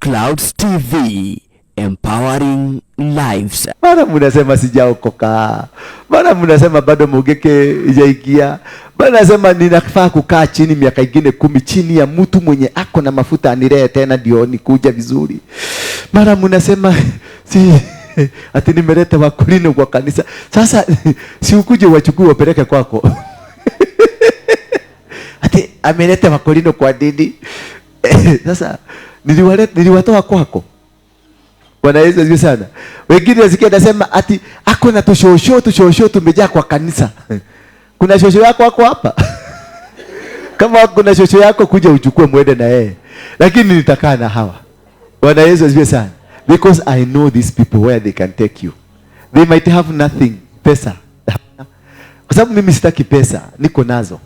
Clouds TV, empowering lives. Mara mnasema sijaokoka, mara mnasema bado Mugeke ijaingia, mara nasema ninafaa kukaa chini miaka ingine 10 chini ya mtu mwenye ako na mafuta aniree tena ndio nikuja vizuri. Mara mnasema si ati nimeleta wakulino kwa kanisa. Sasa si ukuje wachukue wapeleke kwako. Ati ameleta wakulino kwa dini. Sasa niliwatoa kwako. Bwana Yesu asifiwe sana. Wengine nasikia nasema ati ako na tushosho tumejaa kwa kanisa. Kuna shosho yako ako hapa? Kama kuna shosho yako kuja uchukue muende na yeye. Lakini nitakaa na hawa. Bwana Yesu asifiwe sana. Because I know these people where they can take you. They might have nothing, pesa. Kwa sababu mimi sitaki pesa, niko nazo.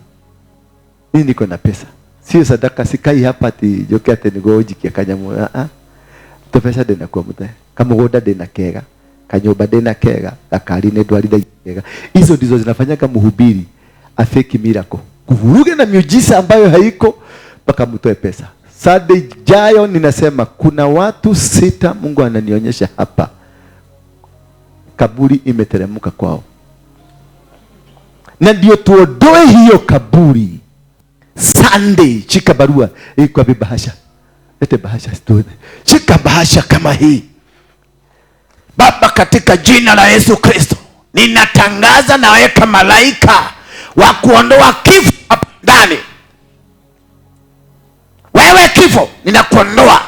Mimi niko na pesa. Sio sadaka, sikai hapa ati joke ati nigoji kia kanyamu. To pesa ndina kwa mute. Kamugunda ndina kega, kanyumba ndina kega, gakari ni ndwarithagia kega. Hizo ndizo zinafanyanga mhubiri afeki miracle. Kuvuruge na miujiza ambayo haiko mpaka mtoe pesa. Sunday ijayo ninasema kuna watu 6 Mungu ananionyesha hapa. Kaburi imeteremka kwao. Na ndio tuondoe hiyo kaburi. Sunday shika barua hii kwa bahasha. Lete bahasha tuone. Shika bahasha kama hii. Baba, katika jina la Yesu Kristo, ninatangaza naweka malaika wa kuondoa kifo hapa ndani. Wewe kifo, ninakuondoa.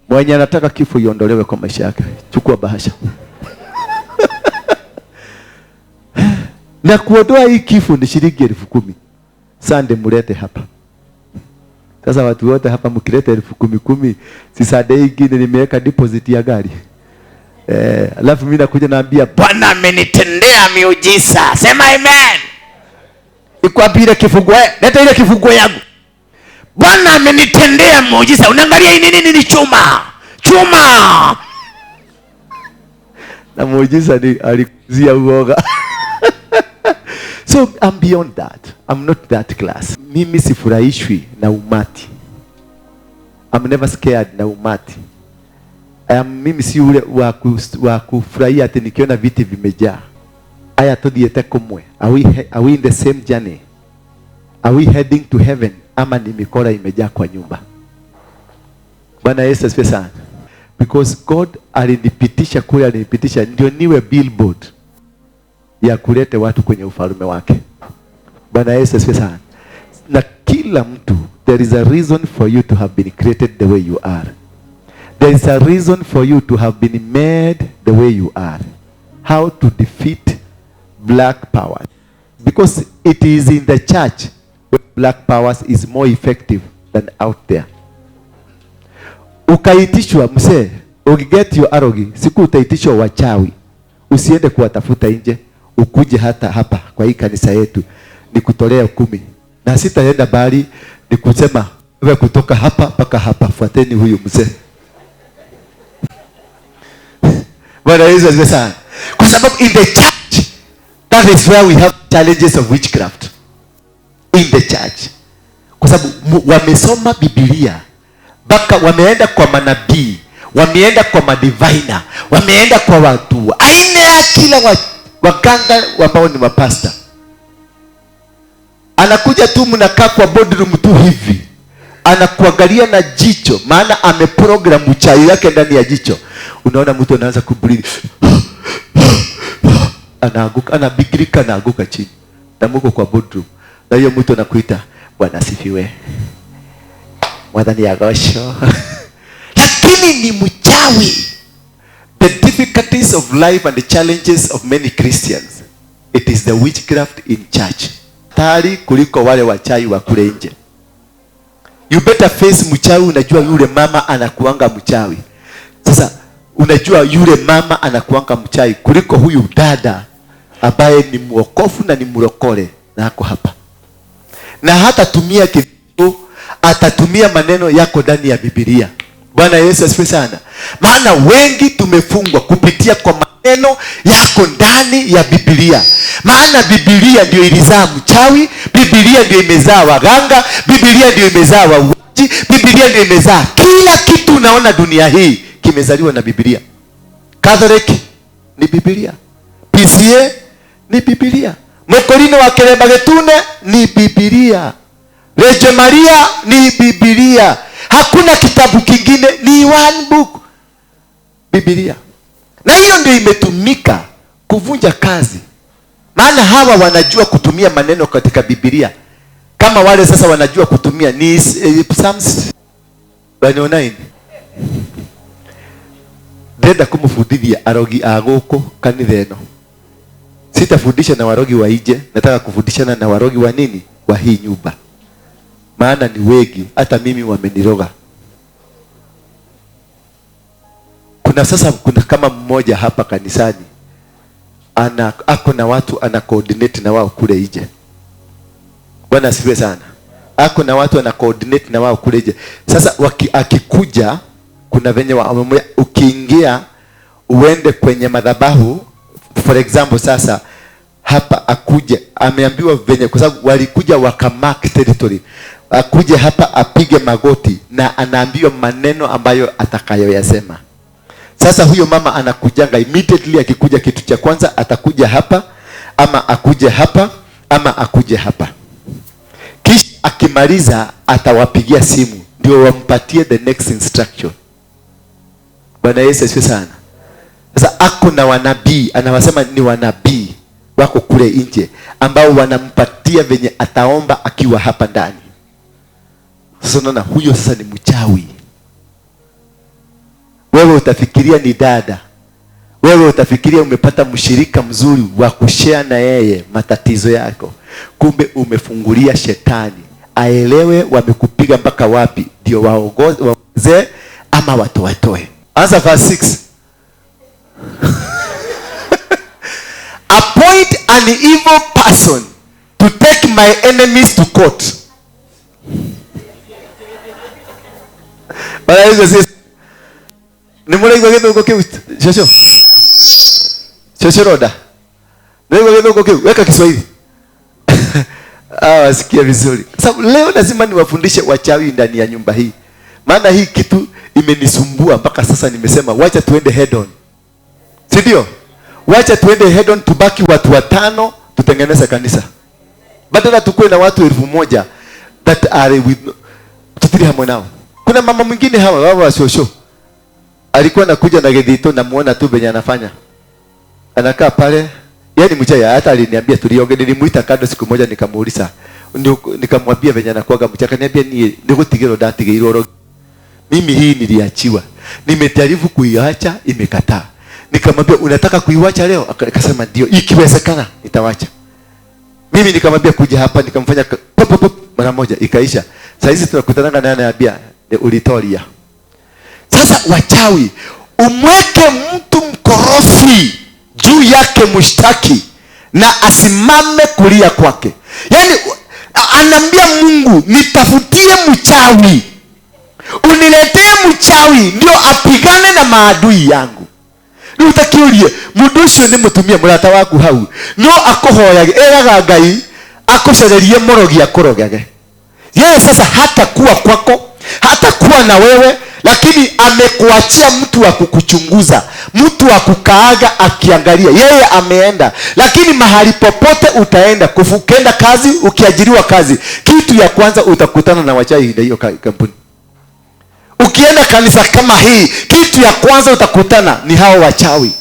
Mwenye anataka kifo iondolewe kwa maisha yake, chukua bahasha. Na kuondoa hii kifo ni shilingi 10,000. Sunday mulete hapa. Sasa watu wote hapa mkileta 10,000, si Sunday ingine nimeweka deposit ya gari. Alafu mimi nakuja naambia Bwana amenitendea miujiza. Sema amen. Ikwambie ile kifunguo, leta ile kifunguo yangu. Bwana amenitendea muujiza. Unaangalia hii nini? Ni chuma. Chuma. Na muujiza ni alikuzia uoga. So I'm beyond that. I'm not that class. Mimi sifurahishwi na umati. I'm never scared na umati. Mimi si ule wa kufurahia ati nikiona viti vimejaa. Aya tuthiete kumwe. Are we in the same journey? Are we heading to heaven? Ama ni mikora imejaa kwa nyumba? Bwana Yesu asifiwe sana. Because God alinipitisha kule, alinipitisha ndio niwe billboard ya kulete watu kwenye ufalme wake. Bwana Yesu asifiwe sana. Na kila mtu, there is a reason for you to have been created the way you are. There is a reason for you to have been made the way you are. How to defeat black power. Because it is in the church where black powers is more effective than out there. Ukaitishwa msee, ukiget your arogi, siku utaitishwa wachawi. Usiende kuwatafuta nje, ukuje hata hapa kwa hii kanisa yetu nikutolea 10. Na sitaenda bali nikusema wewe kutoka hapa mpaka hapa, fuateni huyu mzee. Bwana Yesu asifiwe sana. Kwa sababu in the church, that is where we have challenges of witchcraft. In the church. Kwa sababu wamesoma Biblia, mpaka wameenda kwa manabii, wameenda kwa madivina, wameenda kwa watu aina ya kila waganga ambao ni mapasta. Anakuja tu mnakaa kwa boardroom tu hivi. Anakuangalia na jicho, maana ameprogram uchawi yake ndani ya jicho. Unaona mtu anaanza kubreathe. Anaanguka, anabigirika, anaanguka chini. Na mko kwa boardroom. Na hiyo mtu anakuita, Bwana asifiwe. Mwadhani agosho. Lakini ni mchawi. The difficulties of life and the challenges of many Christians, it is the witchcraft in church. Tayari kuliko wale wachawi wa kule nje. You better face mchawi. Unajua yule mama anakuanga mchawi. Sasa unajua yule mama anakuanga mchawi kuliko huyu dada ambaye ni mwokofu na ni mlokole na ako hapa. Na hata tumia kitu, atatumia maneno yako ndani ya Biblia. Bwana Yesu asifiwe sana. Maana wengi tumefungwa kupitia kwa maneno yako ndani ya Biblia. Maana Biblia ndio ilizaa mchawi, Biblia ndio imezaa waganga, Biblia ndio imezaa wauaji, Biblia ndio imezaa kila kitu. Unaona dunia hii kimezaliwa na Biblia. Catholic ni Biblia, PCA ni Biblia, Mukorino wa Kiremba Gitune ni Biblia, Reje Maria ni Biblia. Hakuna kitabu kingine, ni one book, Biblia. Na hiyo ndio imetumika kuvunja kazi. Maana hawa wanajua kutumia maneno katika Biblia kama wale sasa wanajua kutumia ni Psalms 109. Ndenda kumufundithia arogi a guku kanitha eno. Sitafundisha na warogi wa nje, nataka kufundishana na warogi wa nini? Wa hii nyumba. Maana ni wengi, hata mimi wameniroga. Kuna sasa kuna kama mmoja hapa kanisani ana ako na watu ana coordinate na wao kule nje. Bwana asifiwe sana. Ako na watu ana coordinate na wao kule nje. Sasa akikuja kuna venye ukiingia uende kwenye madhabahu, for example sasa hapa akuje, ameambiwa venye, kwa sababu walikuja wakamark territory. Akuje hapa apige magoti na anaambiwa maneno ambayo atakayoyasema. Sasa huyo mama anakujanga immediately, akikuja kitu cha kwanza atakuja hapa ama akuje hapa ama akuje hapa. Kisha akimaliza atawapigia simu ndio wampatie the next instruction. Bwana Yesu asifiwe sana. Sasa ako na wanabii, anawasema ni wanabii wako kule nje ambao wanampatia venye ataomba akiwa hapa ndani. Sasa unaona huyo sasa ni mchawi. Wewe utafikiria ni dada. Wewe utafikiria umepata mshirika mzuri wa kushare na yeye matatizo yako. Kumbe umefungulia shetani. Aelewe wamekupiga mpaka wapi ndio waongeze ama watu watoe. Anza verse 6. Appoint an evil person to take my enemies to court. Bwana Yesu asifiwe. Ni muraigua githungu kiu shosho? Shosho roda. Muraigua githungu kiu? Weka Kiswahili. Wasikia vizuri. Sababu leo lazima niwafundishe wachawi ndani ya nyumba hii. Maana hii kitu imenisumbua mpaka sasa nimesema wacha tuende head on. Si ndio? Wacha tuende head on, tubaki watu 5 tutengeneze kanisa. Badala tukue na watu 1000 that are with tutiri hamwe nao. Kuna mama mwingine hawa wao wa shosho. Alikuwa anakuja na gedito, namuona tu venye anafanya. Anakaa pale, yaani mchaya hata aliniambia tulioge, nilimuita kando siku moja nikamuuliza. Nikamwambia venye anakuaga mchaya, akaniambia ni nigutigiro ndatigeirwo. Mimi hii niliachiwa. Nimejaribu kuiacha imekataa. Nikamwambia unataka kuiacha leo? Akasema ndio, ikiwezekana nitawacha. Mimi nikamwambia kuja hapa, nikamfanya pop pop mara moja ikaisha. Sasa hizi tunakutana naye ananiambia ulitoria. Sasa wachawi, umweke mtu mkorofi juu yake mshtaki na asimame kulia kwake. Yaani anaambia Mungu nitafutie mchawi. Uniletee mchawi ndio apigane na maadui yangu. Ni utakiurie mundu ucio ni mutumia murata waku hau no akuhoyage eraga Ngai akucererie murogi akurogage. Yeye sasa hata kuwa kwako, hata kuwa na wewe, lakini amekuachia mtu wa kukuchunguza, mtu wa kukaaga akiangalia. Yeye ameenda, lakini mahali popote utaenda, kufukenda kazi, ukiajiriwa kazi, kitu ya kwanza utakutana na wachawi na hiyo kampuni. Ukienda kanisa kama hii, kitu ya kwanza utakutana ni hao wachawi.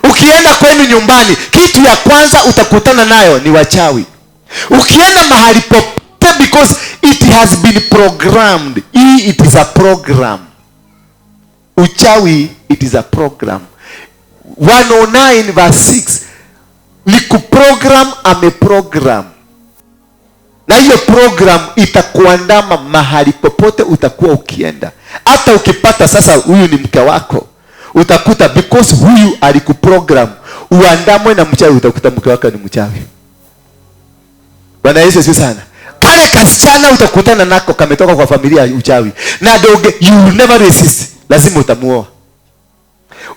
Ukienda kwenu nyumbani, kitu ya kwanza utakutana nayo ni wachawi. Ukienda mahali popote, because it has been programmed. It is a program. Uchawi, it is a program. 109 verse 6 ni kuprogram, ameprogram. Na hiyo program itakuandama mahali popote utakuwa ukienda. Hata ukipata sasa huyu ni mke wako, utakuta because huyu alikuprogram uandamwe na mchawi, utakuta mke wako ni mchawi. Bwana Yesu asifiwe sana. Kale kasichana utakutana nako kametoka kwa familia ya uchawi. Na doge, you will never resist. Lazima utamuoa.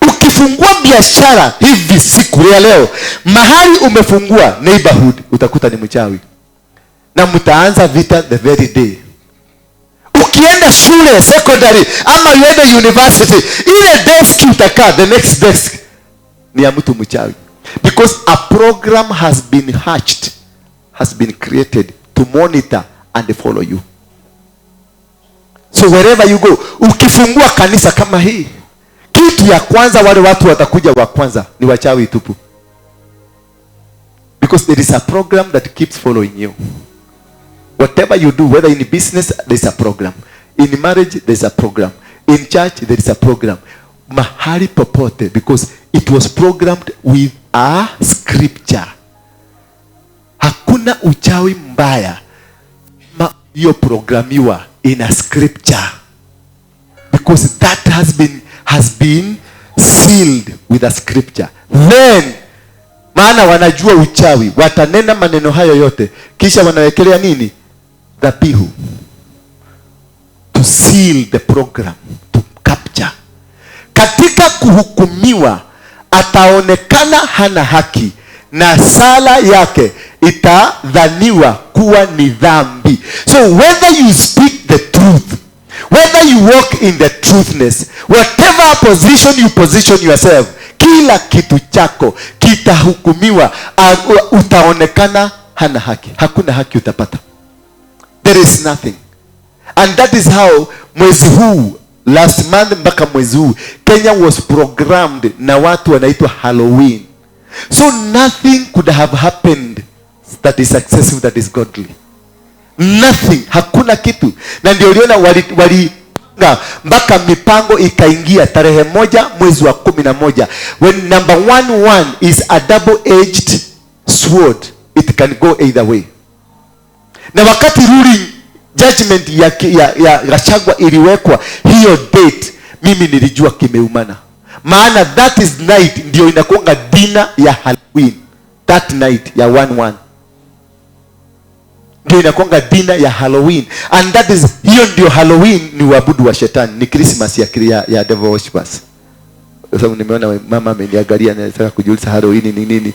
Ukifungua biashara hivi siku ya leo, mahali umefungua neighborhood, utakuta ni mchawi. Na mtaanza vita the very day. Ukienda shule secondary ama uende university, ile desk utakaa, the next desk ni ya mtu mchawi, because a program has been hatched, has been created to monitor and follow you. So wherever you go, ukifungua kanisa kama hii, kitu ya kwanza wale watu watakuja wa kwanza ni wachawi tupu, because there is a program that keeps following you. Whatever you do, whether in business there is a program, in marriage there is a program, in church there is a program, mahali popote, because it was programmed with a scripture. Hakuna uchawi mbaya ma hiyo programiwa in a scripture, because that has been sealed with a scripture. Then maana wanajua uchawi, watanena maneno hayo yote, kisha wanawekelea nini? Dhabihu, to seal the program, to capture. Katika kuhukumiwa ataonekana hana haki, na sala yake itadhaniwa kuwa ni dhambi. So whether you speak the truth, whether you walk in the truthness, whatever position you position yourself, kila kitu chako kitahukumiwa, utaonekana hana haki. Hakuna haki utapata. There is nothing. And that is how mwezi huu, last month mpaka mwezi huu, Kenya was programmed na watu wanaitwa Halloween. So nothing could have happened that is successful, that is godly. Nothing. Hakuna kitu. Na ndio uliona walipanga mpaka mipango ikaingia tarehe 1 mwezi wa 11. When number 11 is a double-edged sword, it can go either way. Na wakati ruling judgment ya Gachagua iliwekwa hiyo date, mimi nilijua kimeumana. Maana that is night ndio inakuanga dinner ya Halloween. That night ya 11 ndio inakuanga dinner ya Halloween. And that is, hiyo ndio Halloween ni uabudu wa shetani, ni Christmas ya devil worshippers. Sababu nimeona mama ameniangalia na anataka kujiuliza Halloween ni nini.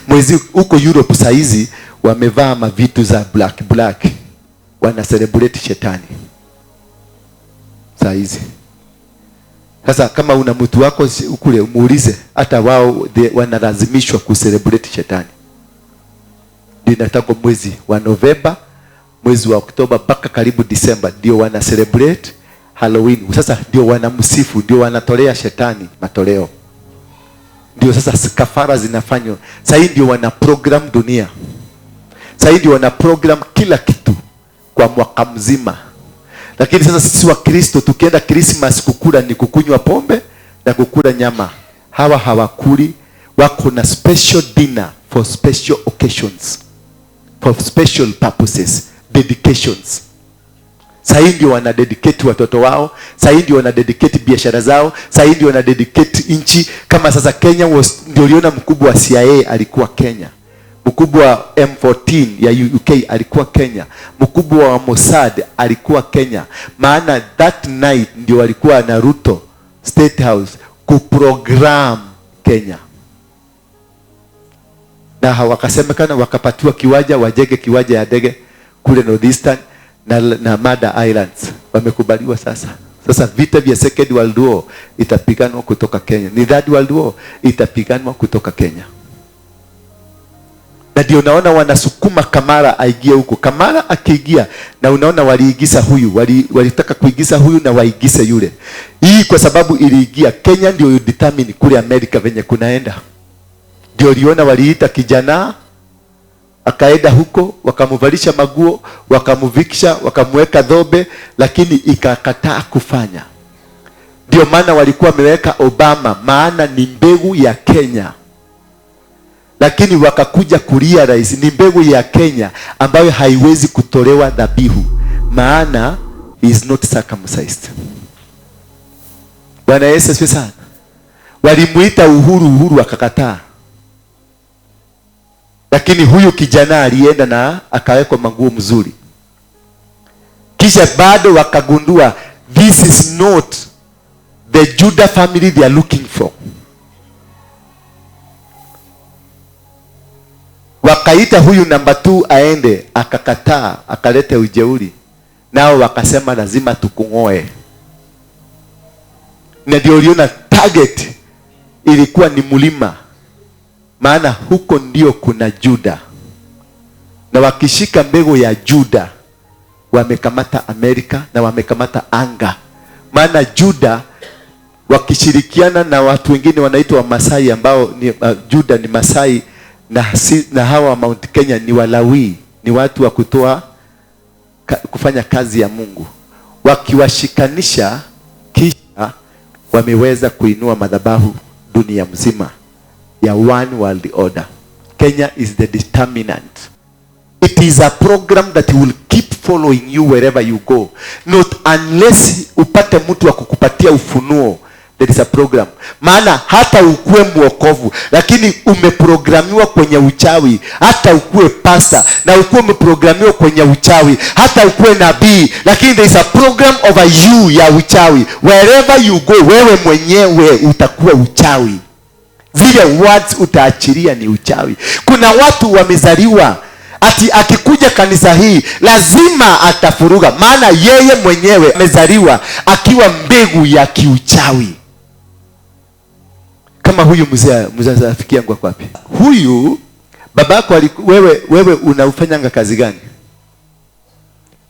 Mwezi huko Europe saa hizi wamevaa mavitu za black black, wana celebrate shetani saa hizi. Sasa kama una mtu wako kule umuulize, hata wao wanalazimishwa kucelebrate shetani. Ndio inataka mwezi wa Novemba, mwezi wa Oktoba mpaka karibu Disemba ndio wana celebrate Halloween. Sasa ndio wanamsifu, ndio wanatolea shetani matoleo. Ndio sasa kafara zinafanywa. Sasa hii ndio wana program dunia. Sasa hii ndio wana program kila kitu kwa mwaka mzima. Lakini sasa sisi wa Kristo tukienda Christmas kukula ni kukunywa pombe na kukula nyama. Hawa hawakuli, wako na special dinner for special occasions, for special purposes, dedications. Sasa hii ndio wana dedicate watoto wao, sasa hii ndio wana dedicate biashara zao, sasa hii ndio wana dedicate nchi. Kama sasa Kenya was, ndio uliona mkubwa wa CIA alikuwa Kenya, mkubwa wa M14 ya UK alikuwa Kenya, mkubwa wa Mossad alikuwa Kenya. Maana that night ndio walikuwa na Ruto State House kuprogram Kenya. Na wakasemekana wakapatiwa kiwanja, wajenge kiwanja ya ndege kule Northeastern na Mada Islands. Wamekubaliwa sasa. Sasa vita vya Second World War itapiganwa kutoka Kenya. Ni Third World War itapiganwa kutoka Kenya. Na ndio unaona wanasukuma Kamara aingie huko. Kamara akiingia, na unaona waliigiza huyu, walitaka kuigiza huyu na waigize yule. Hii kwa sababu iliingia Kenya ndio determine kule Amerika venye kunaenda. Ndio uliona waliita kijana akaenda huko, wakamvalisha maguo, wakamvikisha, wakamweka dhobe, lakini ikakataa kufanya. Ndio maana walikuwa wameweka Obama, maana ni mbegu ya Kenya. Lakini wakakuja kurealize ni mbegu ya Kenya ambayo haiwezi kutolewa dhabihu, maana is not circumcised. Bwana Yesu asifiwe sana. Walimuita Uhuru, Uhuru akakataa. Lakini huyu kijana alienda na akawekwa manguo mzuri. Kisha bado wakagundua this is not the Judah family they are looking for. Wakaita huyu namba 2 aende, akakataa, akaleta ujeuri. Nao wakasema lazima tukung'oe. Na ndio uliona target ilikuwa ni mlima, maana huko ndio kuna Juda. Na wakishika mbegu ya Juda wamekamata Amerika na wamekamata anga. Maana Juda wakishirikiana na watu wengine wanaitwa Wamasai, ambao ni Juda ni Masai na hawa wa Mount Kenya ni Walawi, ni watu wa kutoa kufanya kazi ya Mungu. Wakiwashikanisha kisha wameweza kuinua madhabahu dunia mzima ya one world order. Kenya is the determinant. It is a program that will keep following you wherever you go. Not unless upate mtu wa kukupatia ufunuo. There is a program. Maana hata ukue mwokovu, lakini umeprogramiwa kwenye uchawi. Hata ukue pasta na ukue umeprogramiwa kwenye uchawi. Hata ukue nabii, lakini there is a program over you ya uchawi. Wherever you go, wewe mwenyewe utakuwa uchawi. Zile words utaachilia ni uchawi. Kuna watu wamezaliwa ati akikuja kanisa hii lazima atafuruga, maana yeye mwenyewe amezaliwa akiwa mbegu ya kiuchawi. Kama huyu mzee rafiki yangu ako wapi? Huyu babako wewe unaufanyanga kazi gani?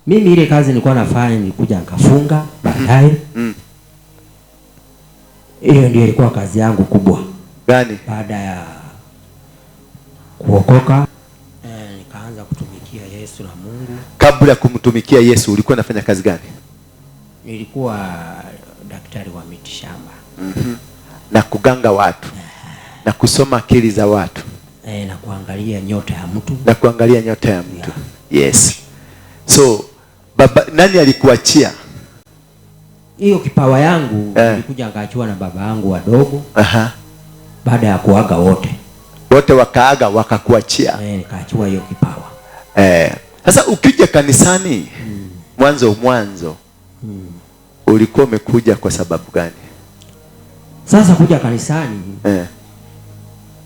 Mimi ile kazi nilikuwa nafanya nilikuja nikafunga baadaye. Hiyo ndio ilikuwa kazi yangu kubwa. Gani? Baada ya kuokoka nikaanza kutumikia Yesu na Mungu. Kabla ya kumtumikia Yesu ulikuwa unafanya kazi gani? Nilikuwa daktari wa mitishamba. Na kuganga watu. Na kusoma akili za watu. Na kuangalia nyota ya mtu. Na kuangalia nyota ya mtu. Yeah. Yes. So baba, nani alikuachia hiyo kipawa yangu? Nilikuja nikaachiwa na baba yangu wadogo. Baada ya kuaga wote. Wote wakaaga wakakuachia. Nikaachiwa hiyo kipawa. Sasa ukija kanisani mwanzo ulikuwa umekuja kwa sababu gani? Sasa kuja kanisani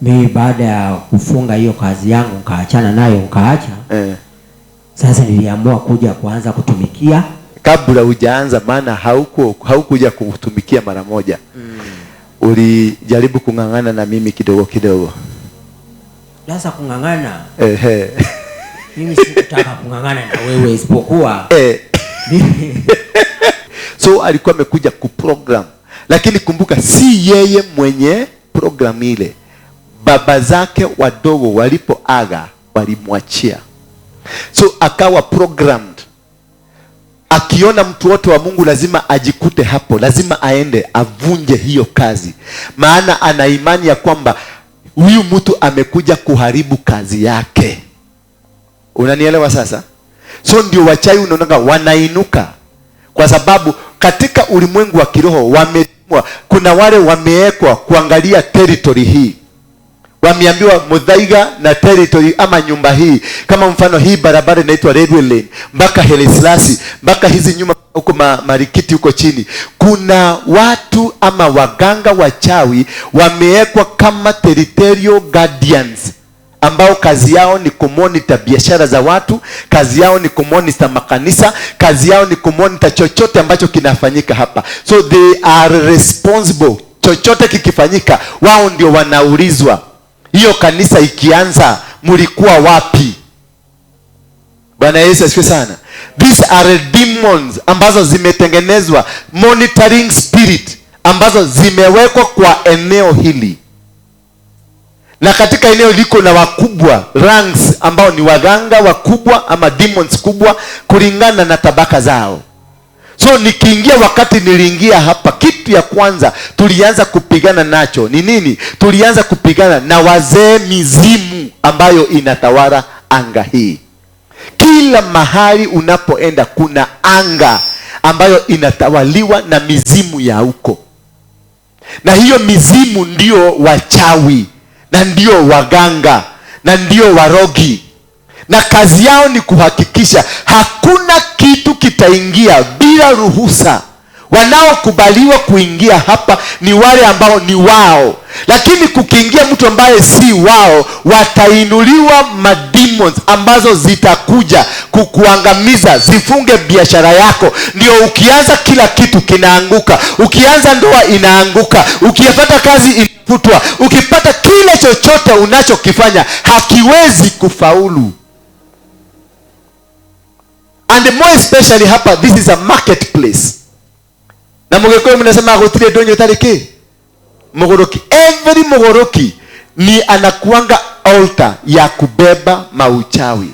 mimi baada ya kufunga hiyo kazi yangu nikaachana nayo nikaacha. Sasa niliamua kuja kuanza kutumikia. Kabla hujaanza, maana haukuja kutumikia mara moja. Ulijaribu kung'ang'ana na mimi kidogo kidogo. Sasa kung'ang'ana. Mimi sikutaka kung'ang'ana na wewe isipokuwa So alikuwa amekuja kuprogram. Lakini kumbuka si yeye mwenye program ile. Baba zake wadogo walipoaga walimwachia. So akawa programmed. Akiona mtu wote wa Mungu lazima ajikute hapo, lazima aende avunje hiyo kazi. Maana ana imani ya kwamba huyu mtu amekuja kuharibu kazi yake. Unanielewa sasa? So ndio wachawi unaonanga wanainuka. Kwa sababu katika ulimwengu wa kiroho wametumwa, kuna wale wameekwa kuangalia territory hii. Wameambiwa Muthaiga na territory ama nyumba hii. Kama mfano hii barabara inaitwa Railway Lane mpaka Heleslasi, mpaka hizi nyuma huko Marikiti huko chini. Kuna watu ama waganga wachawi wameekwa kama territorial guardians, ambao kazi yao ni kumonitor biashara za watu, kazi yao ni kumonitor makanisa, kazi yao ni kumonitor chochote ambacho kinafanyika hapa. So they are responsible. Chochote kikifanyika wao ndio wanaulizwa. Hiyo kanisa ikianza mlikuwa wapi? Bwana Yesu asifiwe sana. These are demons ambazo zimetengenezwa, monitoring spirit ambazo zimewekwa kwa eneo hili. Na katika eneo liko na wakubwa ranks ambao ni waganga wakubwa ama demons kubwa kulingana na tabaka zao. So nikiingia, wakati niliingia hapa, kitu ya kwanza tulianza kupigana nacho ni nini? Tulianza kupigana na wazee mizimu ambayo inatawala anga hii. Kila mahali unapoenda kuna anga ambayo inatawaliwa na mizimu ya huko. Na hiyo mizimu ndio wachawi, na ndio waganga, na ndio warogi. Na kazi yao ni kuhakikisha hakuna kitu kitaingia bila ruhusa. Wanaokubaliwa kuingia hapa ni wale ambao ni wao. Lakini kukiingia mtu ambaye si wao, watainuliwa mademons demons ambazo zitakuja kukuangamiza, zifunge biashara yako. Ndio ukianza kila kitu kinaanguka. Ukianza ndoa inaanguka, ukipata kazi inafutwa, ukipata kile chochote unachokifanya hakiwezi kufaulu. And more especially hapa, this is a marketplace. Na mugikuyu mnasema gutire ndonyo itarĩ Mugoroki. Every mugoroki ni anakuanga altar ya kubeba mauchawi.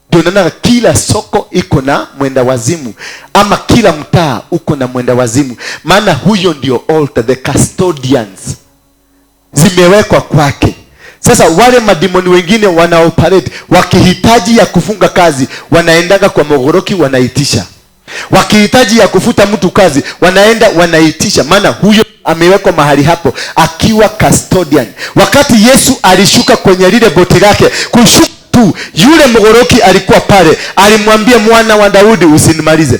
Ndio naona kila soko iko na mwenda wazimu, ama kila mtaa uko na mwenda wazimu. Maana huyo ndio altar, the custodians zimewekwa kwake. Sasa wale madimoni wengine wanaoperate, wakihitaji ya kufunga kazi wanaendaga kwa mugoroki wanaitisha. Wakihitaji ya kufuta mtu kazi wanaenda wanaitisha, maana huyo amewekwa mahali hapo akiwa custodian. Wakati Yesu alishuka kwenye lile boti lake, kushuka tu yule mugoroki alikuwa pale, alimwambia mwana wa Daudi usinimalize.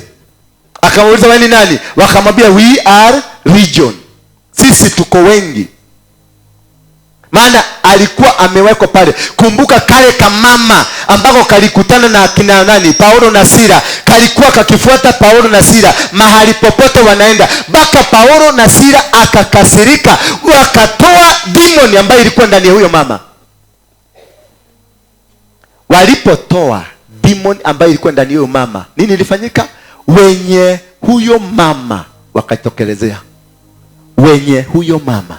Akamuuliza wewe ni nani? Wakamwambia we are legion, sisi tuko wengi. Maana alikuwa amewekwa pale. Kumbuka kale kamama ambako kalikutana na kina nani, Paulo na Sila, kalikuwa kakifuata Paulo na Sila mahali popote wanaenda, mpaka Paulo na Sila akakasirika, wakatoa demon ambayo ilikuwa ndani ya huyo mama. Walipotoa demon ambayo ilikuwa ndani ya huyo mama, nini ilifanyika? Wenye huyo mama wakatokelezea. Wenye huyo mama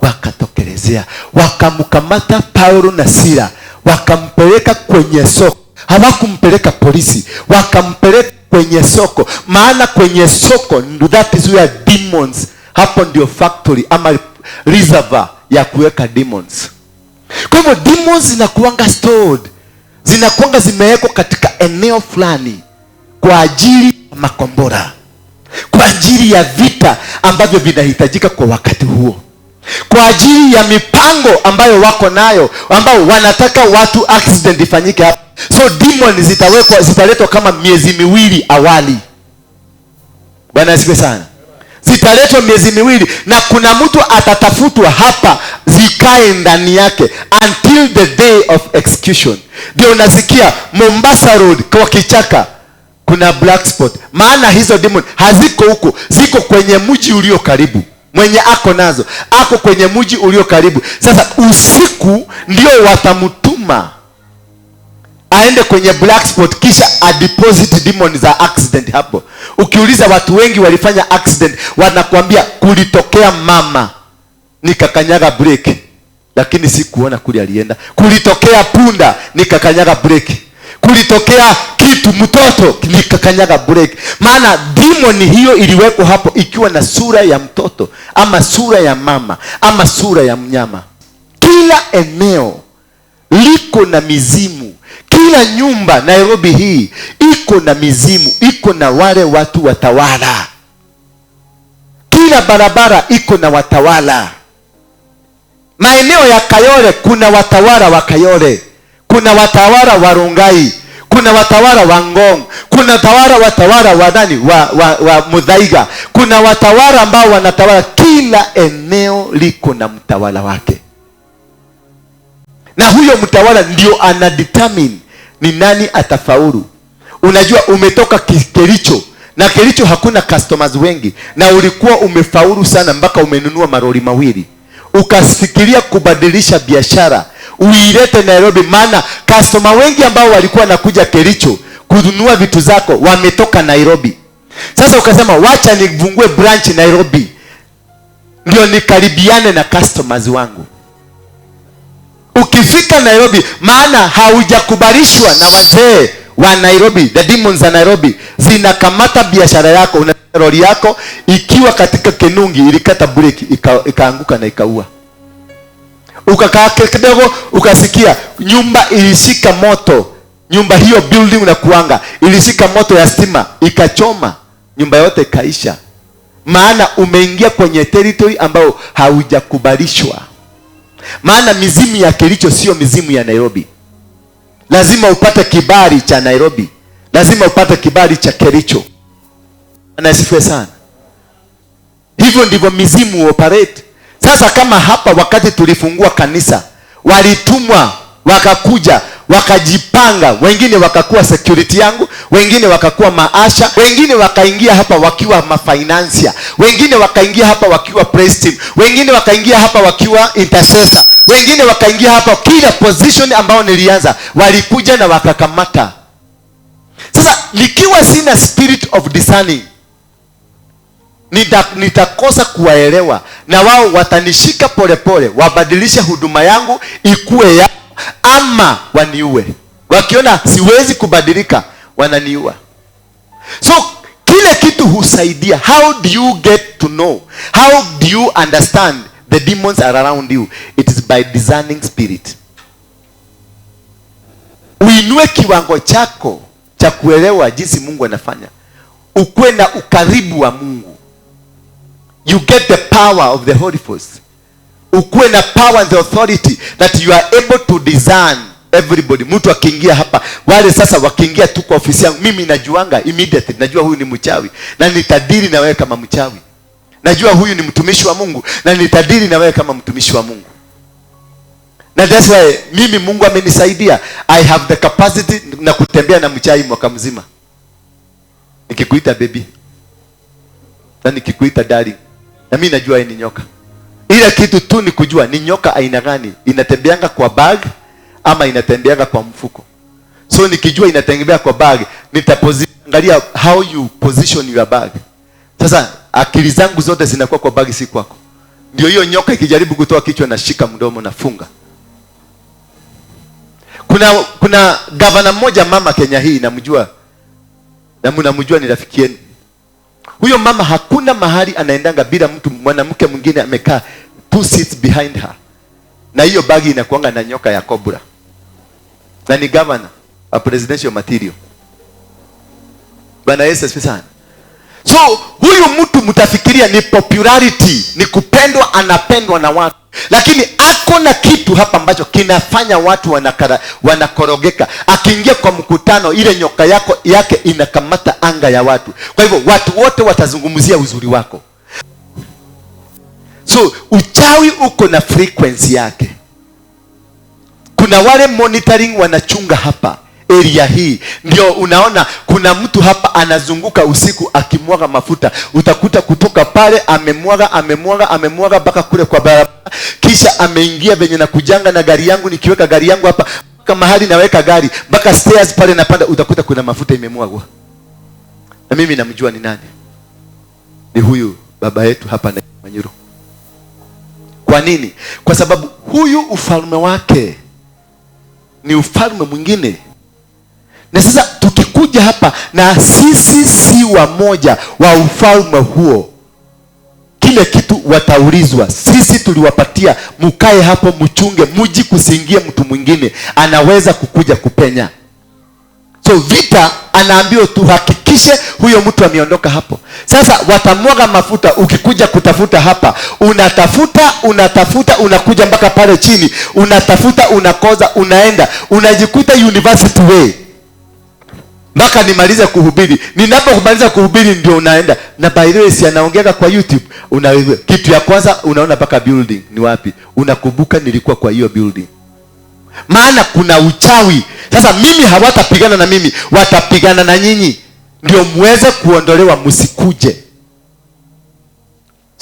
wakatokelezea, wakamkamata Paulo na Sila, wakampeleka kwenye soko. Hawakumpeleka polisi, wakampeleka kwenye soko. Maana kwenye soko, that is where demons, hapo ndio factory ama reservoir ya kuweka demons. Kwa hivyo demons zinakuanga stored, zinakuanga zimewekwa katika eneo fulani kwa ajili ya makombora, kwa ajili ya vita ambavyo vinahitajika kwa wakati huo, kwa ajili ya mipango ambayo wako nayo, ambao wanataka watu accident ifanyike hapa. So demon zitawekwa, zitaletwa kama miezi miwili awali. Bwana asifiwe sana. Zitaletwa miezi miwili, na kuna mtu atatafutwa hapa zikae ndani yake until the day of execution. Ndio unasikia Mombasa Road kwa kichaka kuna black spot. Maana hizo demon haziko huko, ziko kwenye mji ulio karibu. Mwenye ako nazo ako kwenye mji ulio karibu. Sasa usiku ndio watamtuma aende kwenye black spot, kisha a deposit demon za accident hapo. Ukiuliza watu wengi walifanya accident, wanakuambia kulitokea mama nikakanyaga brake, lakini sikuona kule alienda. Kulitokea punda nikakanyaga brake. Kulitokea kitu mtoto nikakanyaga brake. Maana demon hiyo iliwekwa hapo ikiwa na sura ya mtoto ama sura ya mama ama sura ya mnyama. Kila eneo liko na mizimu. Kila nyumba Nairobi hii iko na mizimu, iko na wale watu watawala. Kila barabara iko na watawala. Maeneo ya Kayole kuna watawala wa Kayole, kuna watawala wa Rongai, kuna watawala wa Ngong, kuna watawala wa nani wa Muthaiga, kuna watawala ambao wanatawala. Kila eneo liko na mtawala wake, na huyo mtawala ndio ana determine ni nani atafaulu. Unajua umetoka Kericho, na Kericho hakuna customers wengi, na ulikuwa umefaulu sana mpaka umenunua maroli mawili, ukafikiria kubadilisha biashara uilete Nairobi, maana customer wengi ambao walikuwa nakuja Kericho kununua vitu zako wametoka Nairobi. Sasa ukasema wacha nifungue branch Nairobi ndio nikaribiane na customers wangu. Ukifika Nairobi, maana haujakubalishwa na wazee wa Nairobi, the demons za Nairobi zinakamata biashara yako. Una lori yako ikiwa katika Kenungi ilikata breki ikaanguka na ikaua. Ukakaa kidogo ukasikia nyumba ilishika moto. Nyumba hiyo building unakuanga ilishika moto ya stima ikachoma nyumba yote ikaisha. Maana umeingia kwenye territory ambayo haujakubalishwa. Maana mizimu ya Kericho sio mizimu ya Nairobi. Lazima upate kibali cha Nairobi, lazima upate kibali cha Kericho. Anasifiwe sana. Hivyo ndivyo mizimu operate. Sasa kama hapa wakati tulifungua kanisa, walitumwa Wakakuja, wakajipanga, wengine wakakuwa security yangu, wengine wakakuwa maasha, wengine wakaingia hapa wakiwa mafinancier, wengine wakaingia hapa wakiwa praise team, wengine wakaingia hapa wakiwa intercessor, wengine wakaingia hapa. Kila position ambao nilianza walikuja na wakakamata. Sasa nikiwa sina spirit of discerning, nitakosa kuwaelewa, na wao watanishika polepole, wabadilishe huduma yangu ikue yao, ama waniue. Wakiona siwezi kubadilika, wananiua. So kile kitu husaidia. How do you get to know? How do you understand the demons are around you? It is by discerning spirit. Uinue kiwango chako cha kuelewa jinsi Mungu anafanya. Ukuwe na ukaribu wa Mungu. You get the power of the Holy Ghost. Ukuwe na power and the authority that you are able to discern everybody. Mtu akiingia hapa, wale sasa wakiingia tu kwa ofisi yangu, mimi najuanga immediately, najua huyu ni mchawi na nitadili na wewe kama mchawi. Najua huyu ni mtumishi wa Mungu na nitadili na wewe kama mtumishi wa Mungu. Na that's why mimi Mungu amenisaidia. I have the capacity na kutembea na mchawi mwaka mzima. Nikikuita baby na nikikuita darling, na mimi najua yeye ni nyoka. Ila kitu tu ni kujua ni nyoka aina gani, inatembeanga kwa bag ama inatembeanga kwa mfuko. So nikijua inatembea kwa bag, nitaangalia how you position your bag. Sasa akili zangu zote zinakuwa kwa bag, si kwako. Ndio hiyo nyoka ikijaribu kutoa kichwa na shika mdomo na funga. Kuna gavana mmoja mama Kenya hii namjua, na mnamjua, ni rafiki yenu. Huyo mama hakuna mahali anaendanga bila mtu mwanamke mwingine amekaa 2 seats behind her. Na hiyo bagi inakuanga na nyoka ya cobra. Na ni governor, a presidential material. Bwana Yesu asifiwe sana. So huyu mtu mtafikiria ni popularity, ni kupendwa, anapendwa na watu. Lakini ako na kitu hapa ambacho kinafanya watu wanakorogeka. Akiingia kwa mkutano, ile nyoka yake inakamata anga ya watu. Kwa hivyo watu wote watazungumzia uzuri wako. So uchawi uko na frequency yake. Kuna wale monitoring wanachunga hapa area hii. Ndio unaona kuna mtu hapa anazunguka usiku akimwaga mafuta. Utakuta kutoka pale amemwaga, amemwaga, amemwaga mpaka kule kwa barabara. Kisha ameingia venye na kujanga na gari yangu, nikiweka gari yangu hapa mpaka mahali naweka gari, mpaka stairs pale napanda, utakuta kuna mafuta imemwagwa. Na mimi namjua ni nani. Ni huyu baba yetu hapa na Manyuro. Kwa nini? Kwa sababu huyu ufalme wake ni ufalme mwingine. Na sasa tukikuja hapa na sisi si wamoja wa ufalme huo, kile kitu wataulizwa. Sisi tuliwapatia mkae hapo mchunge mji kusiingie mtu mwingine anaweza kukuja kupenya. So vita anaambiwa tuhakikishe huyo mtu ameondoka hapo. Sasa watamwaga mafuta, ukikuja kutafuta hapa, unatafuta, unatafuta, unakuja mpaka pale chini, unatafuta, unakoza, unaenda, unajikuta University Way. Mpaka nimalize kuhubiri. Ninapomaliza kuhubiri ndio unaenda. Na by the way si anaongea kwa YouTube, kitu ya kwanza unaona mpaka building ni wapi? Unakumbuka nilikuwa kwa hiyo building. Maana kuna uchawi. Sasa mimi hawatapigana na mimi, watapigana na nyinyi. Ndio muweze kuondolewa msikuje.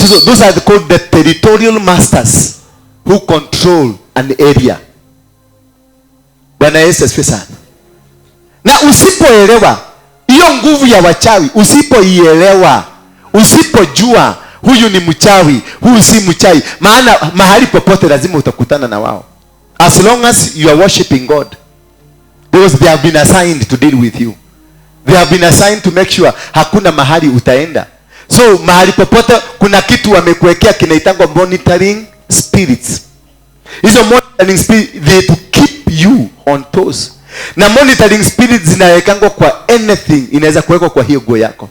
So those are called the territorial masters who control an area. Bwana Yesu asifiwe sana. Na usipoelewa hiyo nguvu ya wachawi, usipoielewa, usipojua huyu ni mchawi, huyu si mchawi, maana mahali popote lazima utakutana na wao. As long as you are worshiping God, because they have been assigned to deal with you. They have been assigned to make sure hakuna mahali utaenda. So mahali popote kuna kitu wamekuwekea kinaitangwa monitoring spirits. Hizo monitoring spirits, they to keep you on toes. Na monitoring spirits zinawekangwa kwa anything, inaweza kuwekwa kwa hiyo nguo yako.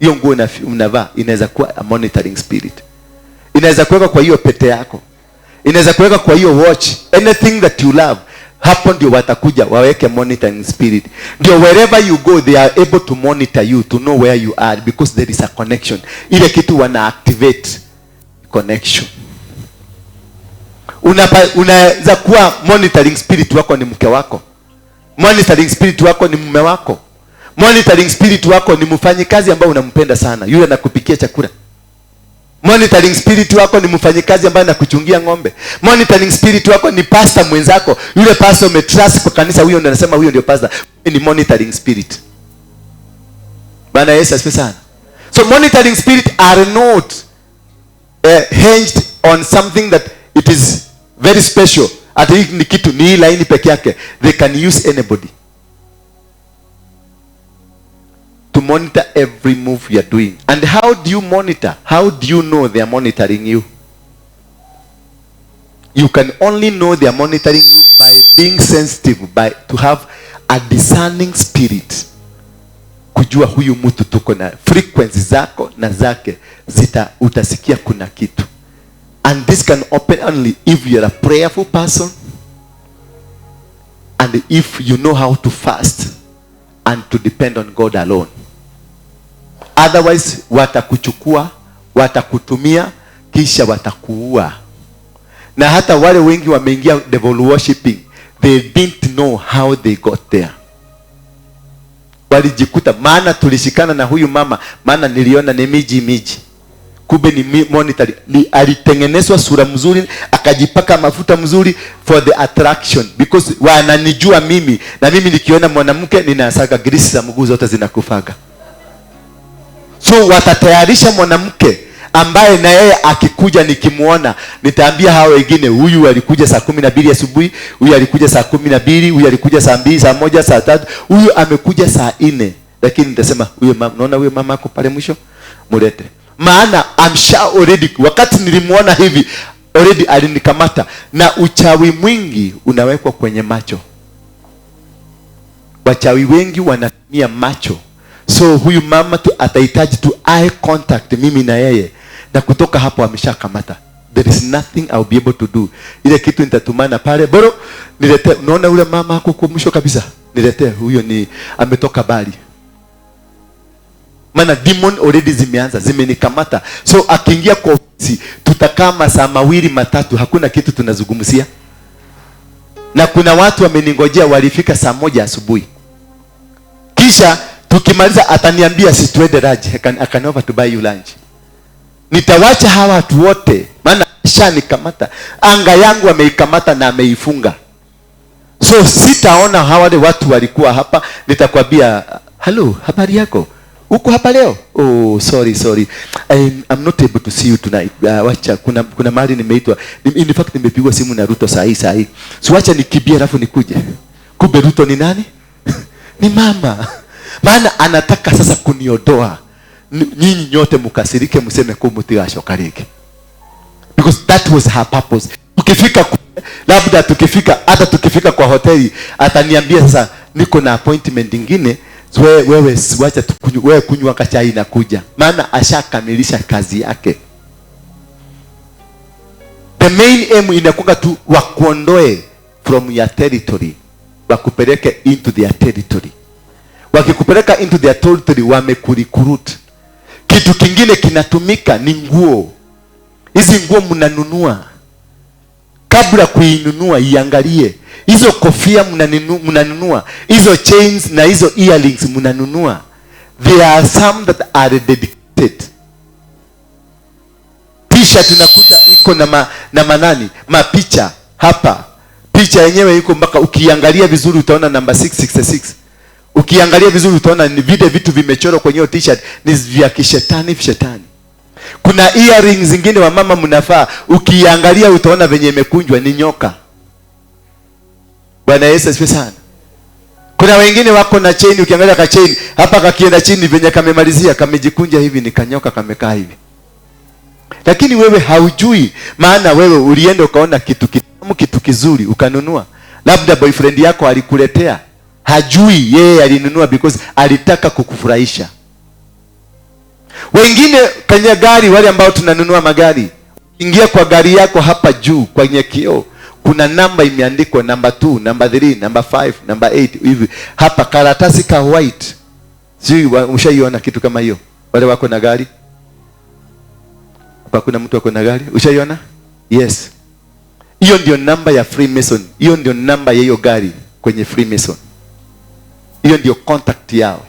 Hiyo nguo unavaa inaweza kuwa a monitoring spirit. Inaweza kuwekwa kwa hiyo pete yako. Inaweza kuwekwa kwa hiyo watch, anything that you love. Hapo ndio watakuja waweke monitoring spirit. Ndio wherever you go they are able to monitor you, to know where you are, because there is a connection. Ile kitu wana activate connection. Unaweza kuwa monitoring spirit wako ni mke wako, monitoring spirit wako ni mume wako, monitoring spirit wako ni mfanyikazi ambaye unampenda sana, yule anakupikia chakula. Monitoring spirit wako ni mfanyikazi ambaye anakuchungia ng'ombe. Monitoring spirit wako ni pastor mwenzako, yule pastor umetrust kwa kanisa, huyo ndiye anasema huyo ndio pastor. Ni monitoring spirit. Bwana Yesu asifiwe sana. So monitoring spirit are not hinged on something that it is very special. Ati hii ni kitu, ni hii laini peke yake. They can use anybody to monitor every move you are doing. And how do you monitor? How do you know they are monitoring you? You can only know they are monitoring you by being sensitive, by to have a discerning spirit. Kujua huyu mtu tuko na frequency zako na zake, utasikia kuna kitu. And this can open only if you are a prayerful person and if you know how to fast and to depend on God alone. Otherwise watakuchukua, watakutumia, kisha watakuua. Na hata wale wengi wameingia devil worshiping, they didn't know how they got there. Walijikuta, maana tulishikana na huyu mama, maana niliona ni miji miji. Kumbe ni monitoring. Alitengenezwa sura mzuri, akajipaka mafuta mzuri for the attraction, because wananijua mimi, na mimi nikiona mwanamke ninasaka grisi za mguu zote zinakufaga. So watatayarisha mwanamke ambaye na yeye akikuja nikimuona nitaambia hao wengine, huyu alikuja saa 12 asubuhi, huyu alikuja saa 12, huyu alikuja saa 2, saa 1, saa 3, huyu amekuja saa 4. Lakini nitasema huyo mama, unaona huyo mama ako pale mwisho, mulete. Maana I'm sure already wakati nilimuona hivi already alinikamata. Na uchawi mwingi unawekwa kwenye macho. Wachawi wengi wanatumia macho. So huyu mama tu atahitaji tu eye contact mimi na yeye, na kutoka hapo ameshakamata. There is nothing I'll be able to do. Ile kitu nitatumana pale, boro nilete. Unaona yule mama ako kwa mwisho kabisa, nilete huyo, ni ametoka bali. Maana demon already zimeanza, zimenikamata. So akiingia kwa ofisi tutakaa masaa mawili matatu, hakuna kitu tunazungumzia. Na kuna watu wameningojea walifika saa 1 asubuhi. Kisha tukimaliza ataniambia si tuende lunch, I can offer to buy you lunch. Nitawacha hawa watu wote, maana shanikamata. Anga yangu ameikamata na ameifunga. So sitaona hawa watu walikuwa hapa. Nitakwambia hello, habari yako? Uko hapa leo? Oh, sorry. I'm not able to see you tonight. Wacha kuna mahali nimeitwa. In fact nimepigwa simu na Ruto saa hii. So wacha nikimbie alafu nikuje. Kumbe Ruto ni nani? Ni mama. Maana anataka sasa kuniondoa. Nyinyi nyote mkasirike mseme kumutigashokarike. Because that was her purpose. Tukifika labda tukifika hata tukifika kwa hoteli ataniambia sasa niko na appointment nyingine. Wewe wacha wewe kunywa kachai na kuja. Maana ashakamilisha kazi yake. The main aim inakuwa tu wakuondoe from your territory, wakupeleke into their territory. Wakikupeleka into their territory wamekurecruit. Kitu kingine kinatumika ni nguo. Hizi nguo mnanunua, kabla kuinunua iangalie. Hizo kofia mnanunua, hizo chains na hizo earrings mnanunua. There are some that are dedicated. T-shirt unakuta iko na manani, mapicha hapa. Picha yenyewe iko mpaka ukiangalia vizuri utaona namba 666. Ukiangalia vizuri utaona ni vile vitu vimechorwa kwenye hiyo t-shirt ni vya kishetani shetani. Kuna earrings zingine wa mama mnafaa, ukiangalia utaona venye imekunjwa ni nyoka. Bwana Yesu asifiwe sana. Kuna wengine wako na chain, ukiangalia ka chain hapa kakienda chini venye kamemalizia kamejikunja hivi ni kanyoka kamekaa hivi. Lakini wewe haujui, maana wewe ulienda ukaona kitu kitamu, kitu kizuri ukanunua. Labda boyfriend yako alikuletea, hajui yeye alinunua because alitaka kukufurahisha. Wengine kwenye gari, wale ambao tunanunua magari, ingia kwa gari yako hapa juu kwenye kioo kuna namba imeandikwa, namba 2, namba 3, namba 5, namba 8 hivi. Hapa karatasi ka white. Sijui ushaiona kitu kama hiyo? Wale wako na gari? Hapa kuna mtu wako na gari? Ushaiona? Yes. Hiyo ndio namba ya Freemason. Hiyo ndio namba ya hiyo gari kwenye Freemason. Hiyo ndio contact yao.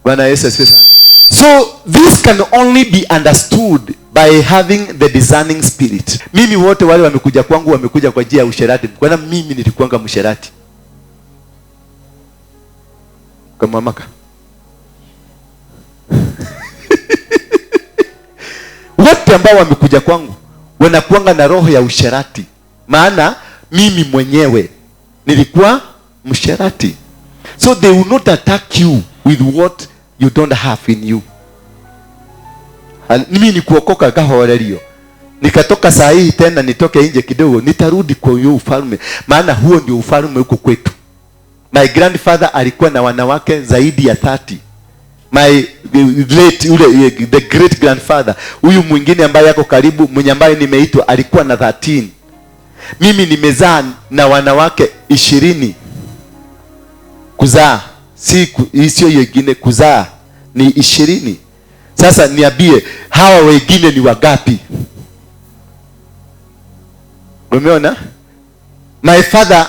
Bwana Yesu asifiwe sana. So this can only be understood by having the discerning spirit. Mimi wote wale wamekuja kwangu wamekuja kwa njia ya usherati. Kwa mimi nilikuanga msherati. Kama maka. Wote ambao wamekuja kwangu wanakuanga na roho ya usherati. Maana mimi mwenyewe nilikuwa msherati. So they will not attack you with what you don't have in you. Mimi ni kuokoka kahorerio. Nikatoka saa hii tena nitoke nje kidogo, nitarudi kwa huo ufalme. Maana huo ndio ufalme huko kwetu. My grandfather alikuwa na wanawake zaidi ya 30. My late ule the great grandfather, huyu mwingine ambaye yako karibu, mwenye ambaye nimeitwa, alikuwa na 13. Mimi nimezaa na wanawake 20. Kuzaa si sio wengine, kuzaa ni 20. Sasa niambie hawa wengine ni wagapi? Umeona? My father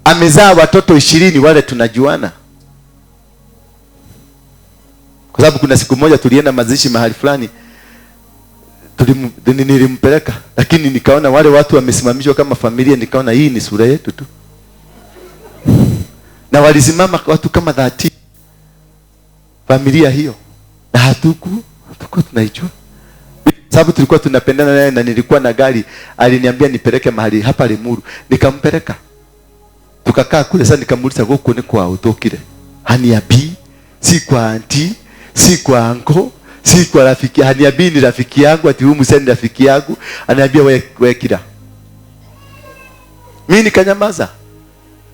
amezaa watoto 20 wale tunajuana. Kwa sababu kuna siku moja tulienda mazishi mahali fulani, nilimpeleka, lakini nikaona wale watu wamesimamishwa kama familia, nikaona hii ni sura yetu tu. Na walisimama watu kama 30 familia hiyo, na hatuko tunaijua. Sababu tulikuwa tunapendana naye na nilikuwa na gari, aliniambia nipeleke mahali hapa Limuru, nikampeleka. Tukakaa kule. Sasa nikamuuliza huko ni kwa utokire? Haniabii, si kwa auntie, si kwa anko, si kwa rafiki. Haniabii ni rafiki yangu, ati huyu msanii ni rafiki yangu. Ananiambia wewe kila. Mimi nikanyamaza.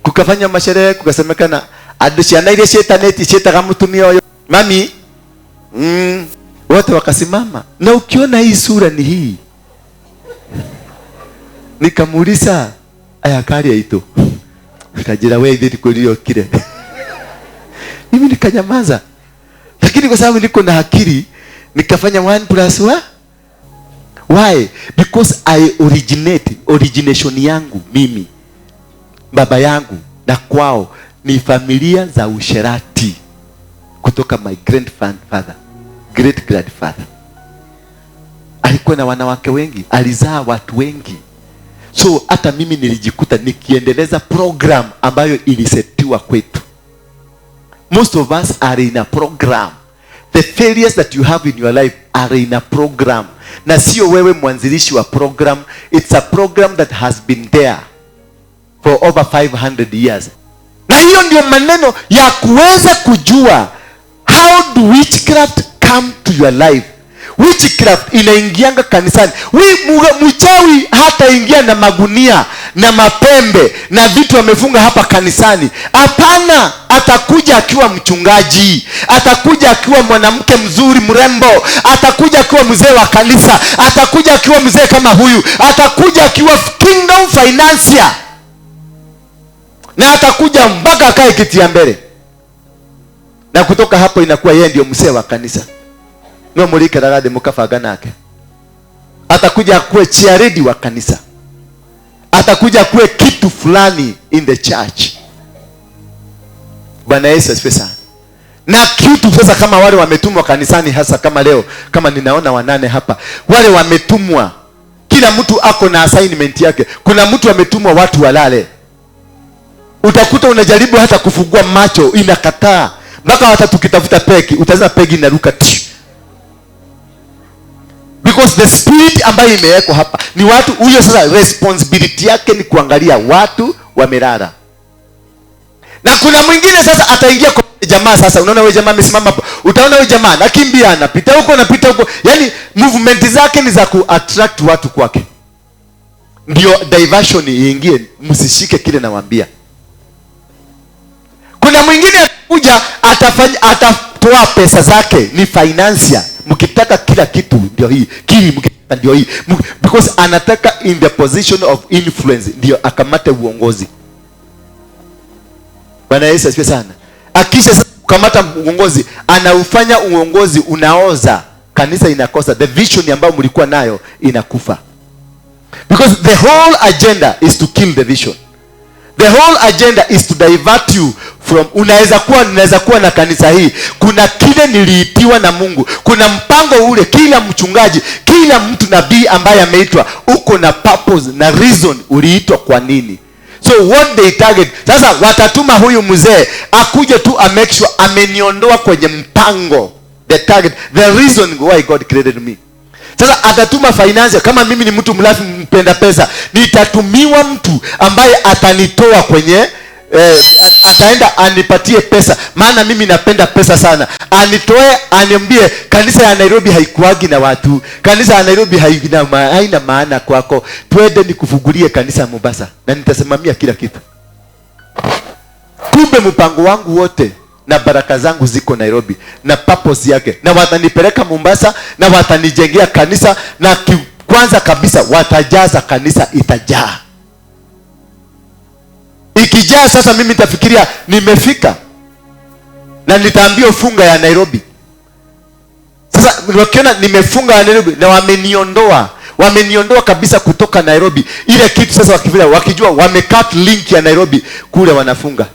Kukafanya masherehe, kukasemekana adushana ile shetani shetaka mtumia huyo. Mami, wote wakasimama. Na ukiona hii sura ni hii. Nikamuuliza aya kali ito. Nikajira wewe ndiye kulio kile. Mimi nikanyamaza. Lakini kwa sababu niko na akili nikafanya 1 + 1. Why? Because I originate, origination yangu mimi, baba yangu na kwao ni familia za usherati kutoka my grandfather, great grandfather. Alikuwa na wanawake wengi, alizaa watu wengi. So hata mimi nilijikuta nikiendeleza program ambayo ilisetiwa kwetu. Most of us are in a program. The failures that you have in your life are in a program. Na sio wewe mwanzilishi wa program. It's a program that has been there for over 500 years. Na hiyo ndio maneno ya kuweza kujua how do witchcraft come to your life. Witchcraft inaingianga kanisani. Mchawi hata ingia na magunia na mapembe na vitu amefunga hapa kanisani. Hapana, atakuja akiwa mchungaji, atakuja akiwa mwanamke mzuri mrembo, atakuja akiwa mzee wa kanisa, atakuja akiwa mzee kama huyu, atakuja akiwa kingdom financier. Na atakuja mpaka akae kiti ya mbele. Na kutoka hapo inakuwa yeye ndio mzee wa kanisa. No mulika ragade mukafaga nake. Atakuja akuwe chairlady wa kanisa. Atakuja kuwe kitu fulani in the church. Bwana Yesu asifiwe sana. Na kitu sasa kama wale wametumwa kanisani, hasa kama leo, kama ninaona 8 hapa. Wale wametumwa, kila mtu ako na assignment yake. Kuna mtu ametumwa watu walale. Utakuta unajaribu hata kufungua macho inakataa. Mpaka hata tukitafuta pegi, utaanza pegi inaruka. Because the spirit ambayo imewekwa hapa ni watu, huyo sasa responsibility yake ni kuangalia watu wamelala. Na kuna mwingine sasa ataingia kwa jamaa sasa, unaona wewe jamaa amesimama hapo, utaona wewe jamaa anakimbia, anapita huko anapita huko. Yaani movement zake ni za ku attract watu kwake. Ndio diversion iingie, msishike kile nawaambia. Kuna mwingine atakuja atafanya, atatoa pesa zake, ni financier. Mkitaka kila kitu ndio hii, kili mkitaka ndio hii. Because anataka in the position of influence ndio akamate uongozi. Bwana Yesu asifiwe sana. Akisha kukamata uongozi, anaufanya uongozi unaoza, kanisa inakosa the vision ambayo mlikuwa nayo inakufa. Because the whole agenda is to kill the vision. The whole agenda is to divert you from, unaweza kuwa na kanisa hii, kuna kile niliitiwa na Mungu, kuna mpango ule, kila mchungaji, kila mtu nabii ambaye ameitwa, uko na purpose na reason uliitwa kwa nini. So what they target, sasa watatuma huyu mzee akuje tu a make sure ameniondoa kwenye mpango, the target, the reason why God created me. Sasa atatuma finance, kama mimi ni mtu mlafi mpenda pesa, nitatumiwa mtu ambaye atanitoa kwenye ataenda anipatie pesa, maana mimi napenda pesa sana. Anitoe, aniambie kanisa ya Nairobi haikuagi na watu, kanisa ya Nairobi haina maana kwako, twende nikufungulie kanisa Mombasa na nitasimamia kila kitu. Kumbe mpango wangu wote na baraka zangu ziko Nairobi na purpose yake, na watanipeleka Mombasa na watanijengea kanisa, na kwanza kabisa watajaza kanisa, itajaa. Ikijaa sasa mimi nitafikiria nimefika, na nitaambia funga ya Nairobi. Sasa wakiona nimefunga ya Nairobi na wameniondoa kabisa kutoka Nairobi, ile kitu sasa wakifikiria, wakijua wamecut link ya Nairobi kule, wanafunga.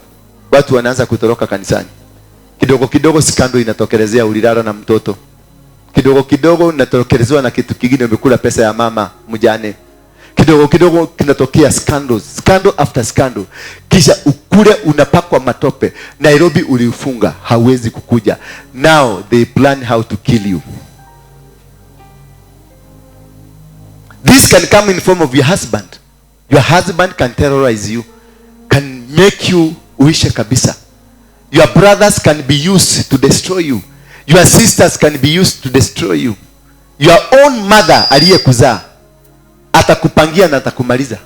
Watu wanaanza kutoroka kanisani. Kidogo kidogo skando inatokelezea, ulilala na mtoto. Kidogo kidogo inatokelezewa na kitu kingine, umekula pesa ya mama mjane. Kidogo kidogo kinatokea scandals, scandal after scandal. Kisha ukule unapakwa matope. Nairobi ulifunga, hawezi kukuja. Now they plan how to kill you. This can come in form of your husband. Your husband can terrorize you, can make you uishe kabisa. Your brothers can be used to destroy you. Your sisters can be used to destroy you. Your own mother aliyekuzaa atakupangia na atakumaliza.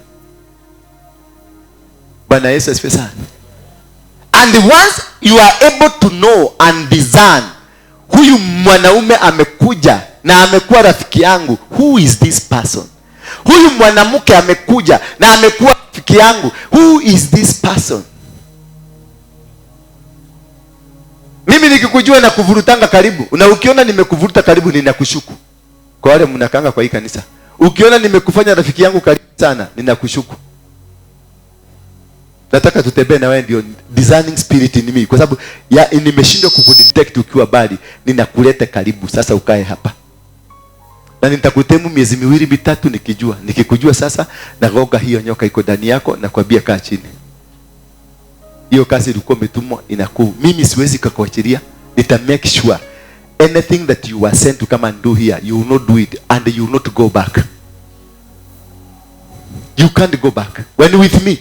Bwana Yesu asifiwe sana. And once you are able to know and discern, huyu mwanaume amekuja na amekuwa rafiki yangu, who is this person? Huyu mwanamke amekuja na amekuwa rafiki yangu, who is this person? Mimi nikikujua na kuvurutanga karibu, na ukiona nimekuvuruta karibu ninakushuku. Kwa wale mnakanga kwa hii kanisa, ukiona nimekufanya rafiki yangu karibu sana, ninakushuku. Nataka tutembee na wewe, ndio discerning spirit in me, kwa sababu ya nimeshindwa kukudetect ukiwa bali, ninakuleta karibu sasa ukae hapa. Na nitakutemu miezi miwili mitatu nikijua. Nikikujua sasa nagoga hiyo nyoka iko ndani yako na kuambia kaa chini. Hiyo kazi ilikuwa umetumwa inaku. Mimi siwezi kukuachilia. Nita make sure anything that you were sent to come and do here, you will not do it and you will not go back. You can't go back. When with me,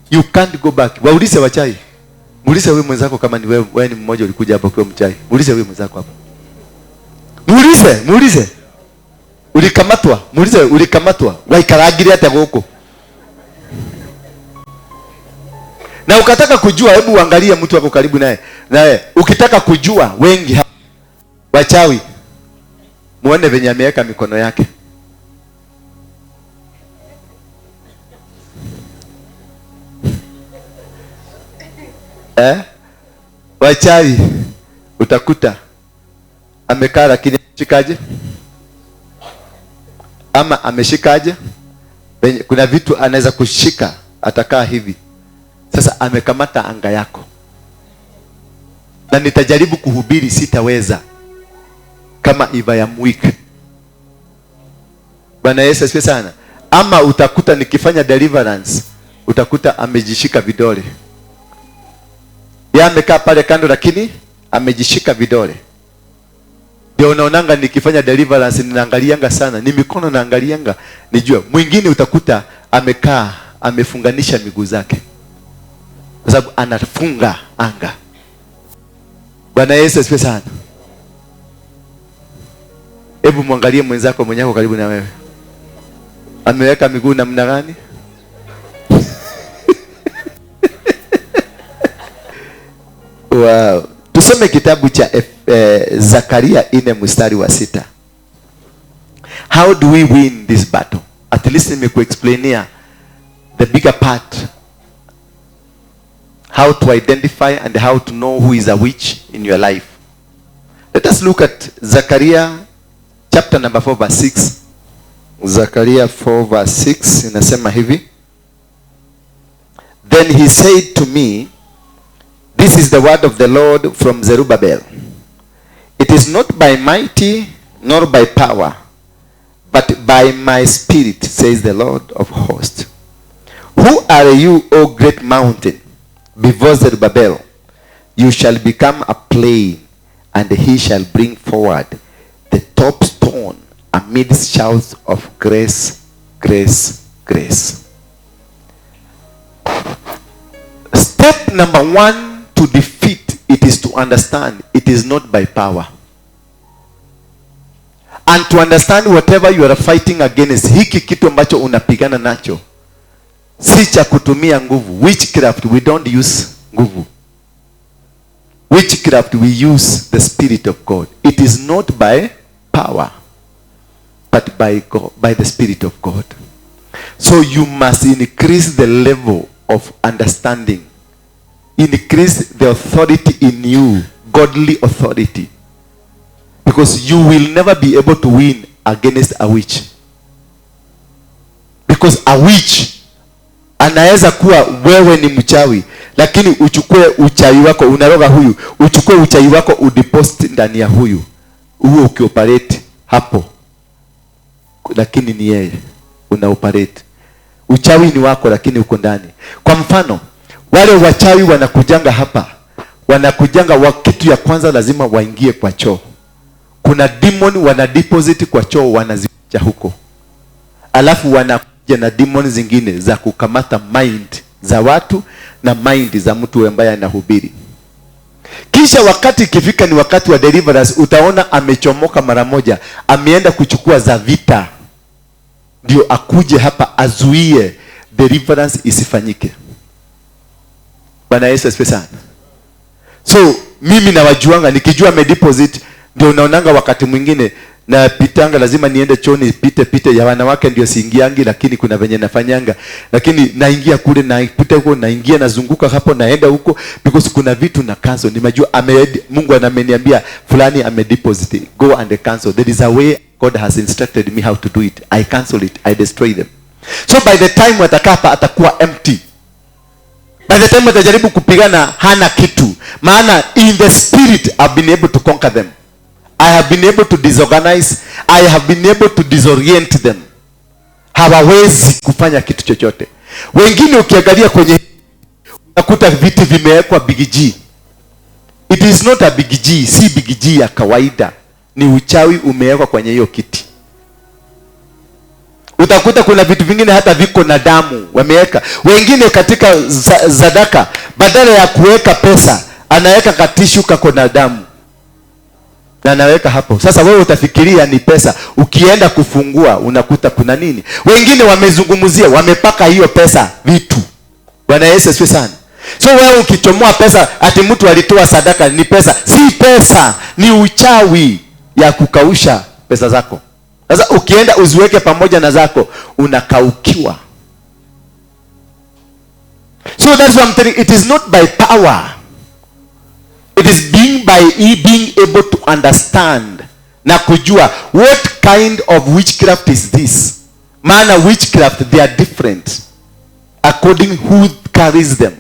you can't go back. Waulize wachai. Muulize wewe mwenzako kama ni wewe, wewe ni mmoja ulikuja hapa kwa mchai. Muulize wewe mwenzako hapa. Muulize, muulize. Ulikamatwa, muulize ulikamatwa. Waikaragire hata huko. Na ukataka kujua, hebu uangalie mtu wako karibu naye. Naye ukitaka kujua wengi hapa wachawi, muone venye ameweka mikono yake. Wachawi utakuta amekaa lakini ameshikaje? Ama ameshikaje? Kuna vitu anaweza kushika, atakaa hivi. Sasa amekamata anga yako. Na nitajaribu kuhubiri, sitaweza. Kama iva ya weak. Bwana Yesu asifiwe sana. Ama utakuta nikifanya deliverance, utakuta amejishika vidole. Ya amekaa pale kando lakini amejishika vidole. Ndio unaonanga nikifanya deliverance ninaangalianga sana, ni mikono naangalianga nijue. Mwingine utakuta amekaa amefunganisha miguu zake, kwa sababu anafunga anga. Bwana Yesu asifiwe sana. Hebu muangalie mwenzako mwenyako karibu na wewe. Ameweka miguu namna gani? Wow. Tusome kitabu cha Zakaria 4 mstari wa 6. How do we win this battle? At least nimekuexplainia the bigger part. How to identify and how to know who is a witch in your life. Let us look at Zakaria chapter number 4 verse 6. Zakaria 4 verse 6 inasema hivi. Then he said to me, this is the word of the Lord from Zerubbabel. It is not by mighty nor by power, but by my spirit, says the Lord of hosts. Who are you, O great mountain? Before Zerubbabel, you shall become a plain, and he shall bring forward the top stone amidst shouts of grace, grace, grace. Step number 1 to defeat it is to understand it is not by power. And to understand whatever you are fighting against, hiki kitu ambacho unapigana nacho si cha kutumia nguvu. Witchcraft, we don't use nguvu. Witchcraft, we use the Spirit of God. It is not by power, but by God, by the Spirit of God. So you must increase the level of understanding. Increase the authority in you, godly authority. Because you will never be able to win against a witch. Because a witch anaweza kuwa wewe ni mchawi, lakini uchukue uchawi wako, unaroga huyu, uchukue uchawi wako udeposit ndani ya huyu, huo ukioperate hapo, lakini ni yeye unaoperate. Uchawi ni wako lakini uko ndani. Kwa mfano, wale wachawi wanakujanga hapa, wanakujanga wa kitu ya kwanza lazima waingie kwa choo. Kuna demon wana deposit kwa choo, wanazicha huko. Alafu wanakuja na demon zingine za kukamata mind za watu na mind za mtu ambaye anahubiri. Kisha wakati ikifika ni wakati wa deliverance, utaona amechomoka mara moja, ameenda kuchukua za vita, ndio akuje hapa azuie deliverance isifanyike. Bwana Yesu asifiwe sana. So mimi nawajuanga, nikijua ame deposit, ndio unaonanga wakati mwingine na pitanga lazima niende chooni pite pite ya wanawake ndio siingiangi, lakini kuna venye nafanyanga, lakini naingia kule na pita huko, naingia nazunguka hapo, naenda huko, because kuna vitu na cancel. Nimejua Mungu anameniambia fulani ame deposit, go and cancel. There is a way God has instructed me how to do it. I cancel it, I destroy them. So by the time watakapa atakuwa empty. By the time watajaribu kupigana hana kitu. Maana in the spirit I've been able to conquer them. I have been able to disorganize. I have been able to disorient them. Hawawezi kufanya kitu chochote. Wengine ukiangalia kwenye unakuta viti vimewekwa big G. It is not a big G, si big G ya kawaida. Ni uchawi umewekwa kwenye hiyo kiti. Utakuta kuna vitu vingine hata viko na damu wameweka. Wengine katika zadaka badala ya kuweka pesa anaweka katishu kako na damu. Na anaweka hapo. Sasa wewe utafikiria ni pesa. Ukienda kufungua unakuta kuna nini? Wengine wamezungumzia, wamepaka hiyo pesa vitu. Bwana Yesu asifiwe sana. So wewe ukichomoa pesa ati mtu alitoa sadaka ni pesa, si pesa, ni uchawi ya kukausha pesa zako. Sasa ukienda uziweke pamoja na zako unakaukiwa. So that's what I'm telling you, it is not by power. It is being by being able to understand na kujua what kind of witchcraft is this. Maana witchcraft, they are different according who carries them.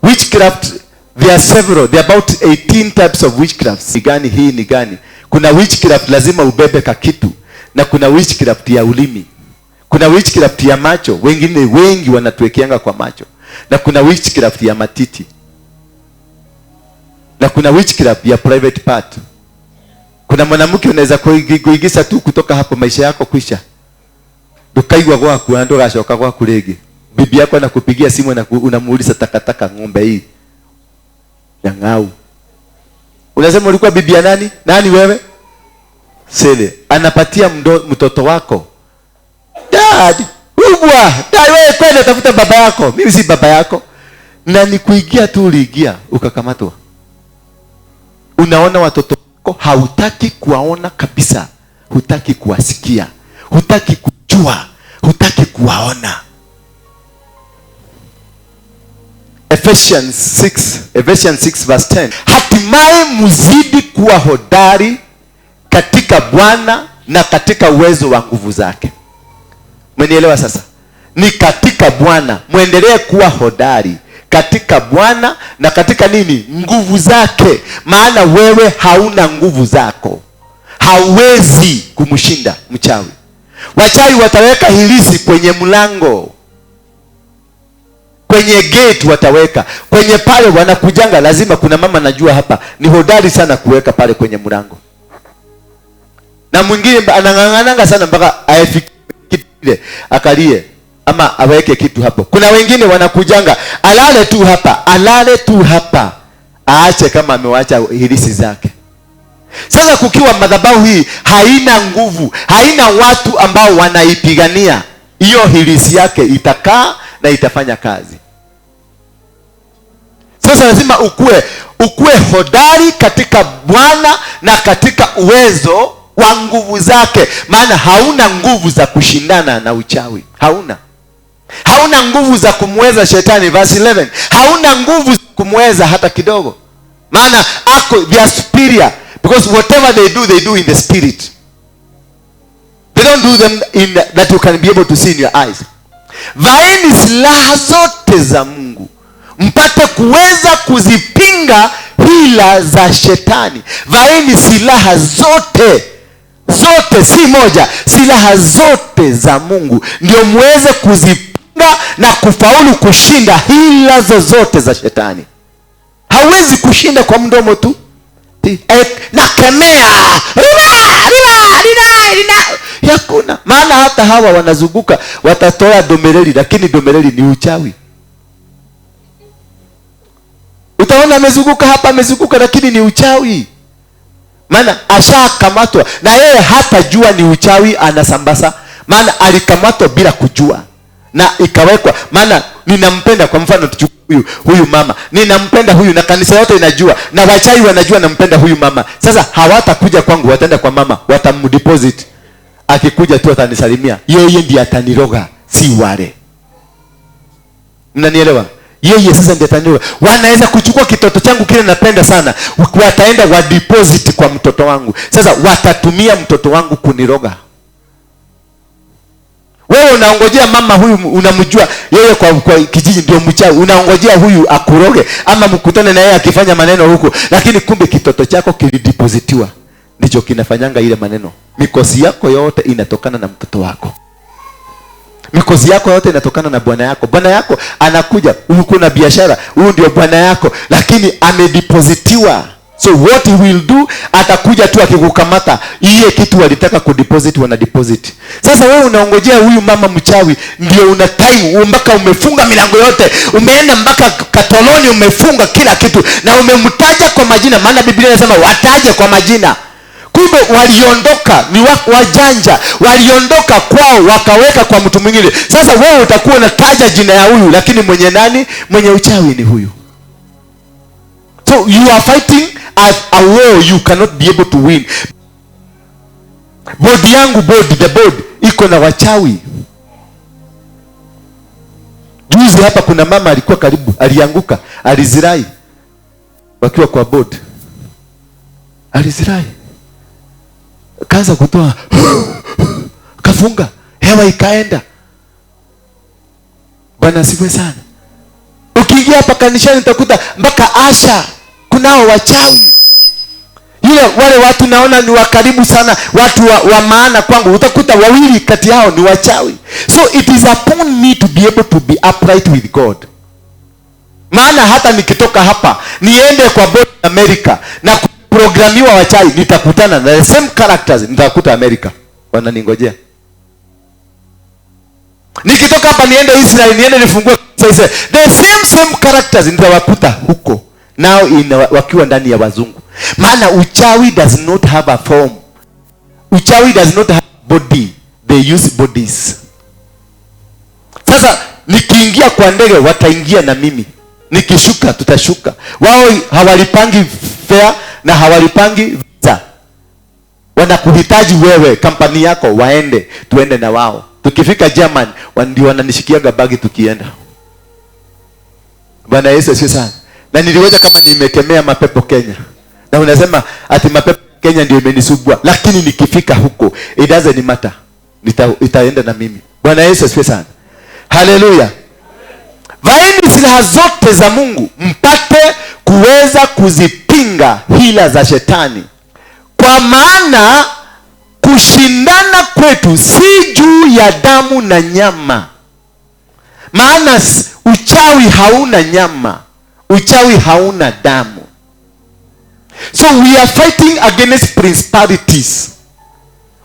Witchcraft, there are several. There are about 18 types of witchcraft. Ni gani hii, ni gani? Kuna witchcraft lazima ubebe kakitu, na kuna witchcraft ya ulimi. Kuna witchcraft ya macho, wengine wengi wanatuwekeanga kwa macho. Na kuna witchcraft ya matiti. Na kuna witchcraft ya private part. Kuna mwanamke unaweza kuigiza tu kutoka hapo maisha yako kwisha. Ukaigwa gwaku na ndogashoka gwaku rĩngĩ. Bibi yako anakupigia simu na unamuuliza takataka ng'ombe hii. Nyang'au. Unasema ulikuwa bibi ya nani? Nani wewe? Sele. Anapatia mtoto wako. Dad, ubwa, dad wewe kwenda tafuta baba yako. Mimi si baba yako. Na nikuigia tu uliingia ukakamatwa. Unaona watoto wako hautaki kuwaona kabisa. Hutaki kuwasikia. Hutaki kujua. Hutaki kuwaona. Ephesians 6 verse 10. Hatimaye muzidi kuwa hodari katika Bwana na katika uwezo wa nguvu zake. Mmenielewa sasa? Ni katika Bwana. Muendelee kuwa hodari katika Bwana na katika nini? Nguvu zake. Maana wewe hauna nguvu zako. Hauwezi kumshinda mchawi. Wachawi wataweka hilisi kwenye mlango, kwenye gate wataweka, kwenye pale wanakujanga. Lazima kuna mama najua hapa ni hodari sana kuweka pale kwenye mlango, na mwingine anang'ang'ananga sana mpaka afikie kitu kile akalie ama aweke kitu hapo. Kuna wengine wanakujanga alale tu hapa, alale tu hapa, aache kama amewacha hilisi zake. Sasa kukiwa madhabahu hii haina nguvu, haina watu ambao wanaipigania, hiyo hilisi yake itakaa na itafanya kazi. Sasa lazima ukue hodari katika Bwana na katika uwezo wa nguvu zake. Maana hauna nguvu za kushindana na uchawi. Hauna. Hauna nguvu za kumweza shetani, verse 11. Hauna nguvu za kumweza hata kidogo. Maana ako, they are superior. Because whatever they do in the spirit. They don't do them in that you can be able to see in your eyes. Vaeni silaha zote za Mungu mpate kuweza kuzipinga hila za shetani. Vaeni silaha zote, zote, si moja, silaha zote za Mungu ndio muweze kuzipinga na kufaulu kushinda hila zozote za shetani. Hawezi kushinda kwa mdomo tu. Nakemea rina rina rina rina, hakuna. Maana hata hawa wanazunguka watatoa domereli, lakini domereli ni uchawi. Utaona amezunguka hapa, amezunguka, lakini ni uchawi. Maana ashakamatwa na yeye hatajua ni uchawi anasambasa. Maana alikamatwa bila kujua na ikawekwa. Maana ninampenda, kwa mfano tuchukue huyu mama, ninampenda huyu na kanisa yote inajua na wachawi wanajua nampenda huyu mama. Sasa hawatakuja kwangu, wataenda kwa mama, watamdeposit. Akikuja tu atanisalimia, yeye ndiye ataniroga, si wale. Mnanielewa? Yeye sasa ndiye ataniroga. Wanaweza kuchukua kitoto changu kile napenda sana, wataenda wa deposit kwa mtoto wangu. Sasa watatumia mtoto wangu kuniroga. Wewe unaongojea mama huyu, unamjua yeye kwa kijiji ndio mchawi, unaongojea huyu akuroge ama mkutane na yeye akifanya maneno huku, lakini kumbe kitoto chako kilidepositiwa, ndicho kinafanyanga ile maneno. Mikosi yako yote inatokana na mtoto wako. Mikosi yako yote inatokana na bwana yako. Bwana yako anakuja, huyu kuna biashara, huyu ndio bwana yako, lakini amedepositiwa. So what he will do, atakuja tu akikukamata, iye kitu walitaka kudeposit wana deposit. Sasa wewe unaongojea huyu mama mchawi, ndio una time mpaka umefunga milango yote, umeenda mpaka katoloni, umefunga kila kitu na umemtaja kwa majina, maana Biblia inasema wataje kwa majina. Kumbe waliondoka, ni wajanja, waliondoka kwao wakaweka kwa mtu mwingine. Sasa wewe utakuwa unataja jina ya huyu, lakini mwenye nani? Mwenye uchawi ni huyu. So you are fighting as a war you cannot be able to win. Bodi yangu, bodi, the board iko na wachawi. Juzi hapa kuna mama alikuwa karibu, alianguka, alizirai wakiwa kwa board. Alizirai. Kaanza kutoa kafunga, hewa ikaenda. Bwana asifiwe sana. Ukiingia hapa kanisani utakuta mpaka asha kunao wachawi. Yule wale watu naona ni wakaribu sana, watu wa maana kwangu, utakuta wawili kati yao ni wachawi. So it is upon me to be able to be upright with God. Maana hata nikitoka hapa niende kwa board America na programiwa wachawi, nitakutana na the same characters, nitakuta America wananingojea. Nikitoka hapa niende Israel, niende nifungue Israel, the same characters nitawakuta huko nao wakiwa ndani ya wazungu. Maana uchawi does not have a form. Uchawi does not have body. They use bodies. Sasa nikiingia kwa ndege wataingia na mimi, nikishuka tutashuka. Wao hawalipangi fare na hawalipangi visa. Wanakuhitaji wewe, kampani yako, waende, tuende na wao. Tukifika German ndio wananishikiaga bagi tukienda. Bwana Yesu asifiwe sana. Na niliweza kama nimekemea mapepo Kenya. Na unasema ati mapepo Kenya ndio imenisumbua, lakini nikifika huko it doesn't matter, itaenda na mimi. Bwana Yesu asifiwe sana. Haleluya. Vaeni silaha zote za Mungu mpate kuweza kuzipinga hila za shetani. Kwa maana kushindana kwetu si juu ya damu na nyama. Maana uchawi hauna nyama, uchawi hauna damu. So we are fighting against principalities.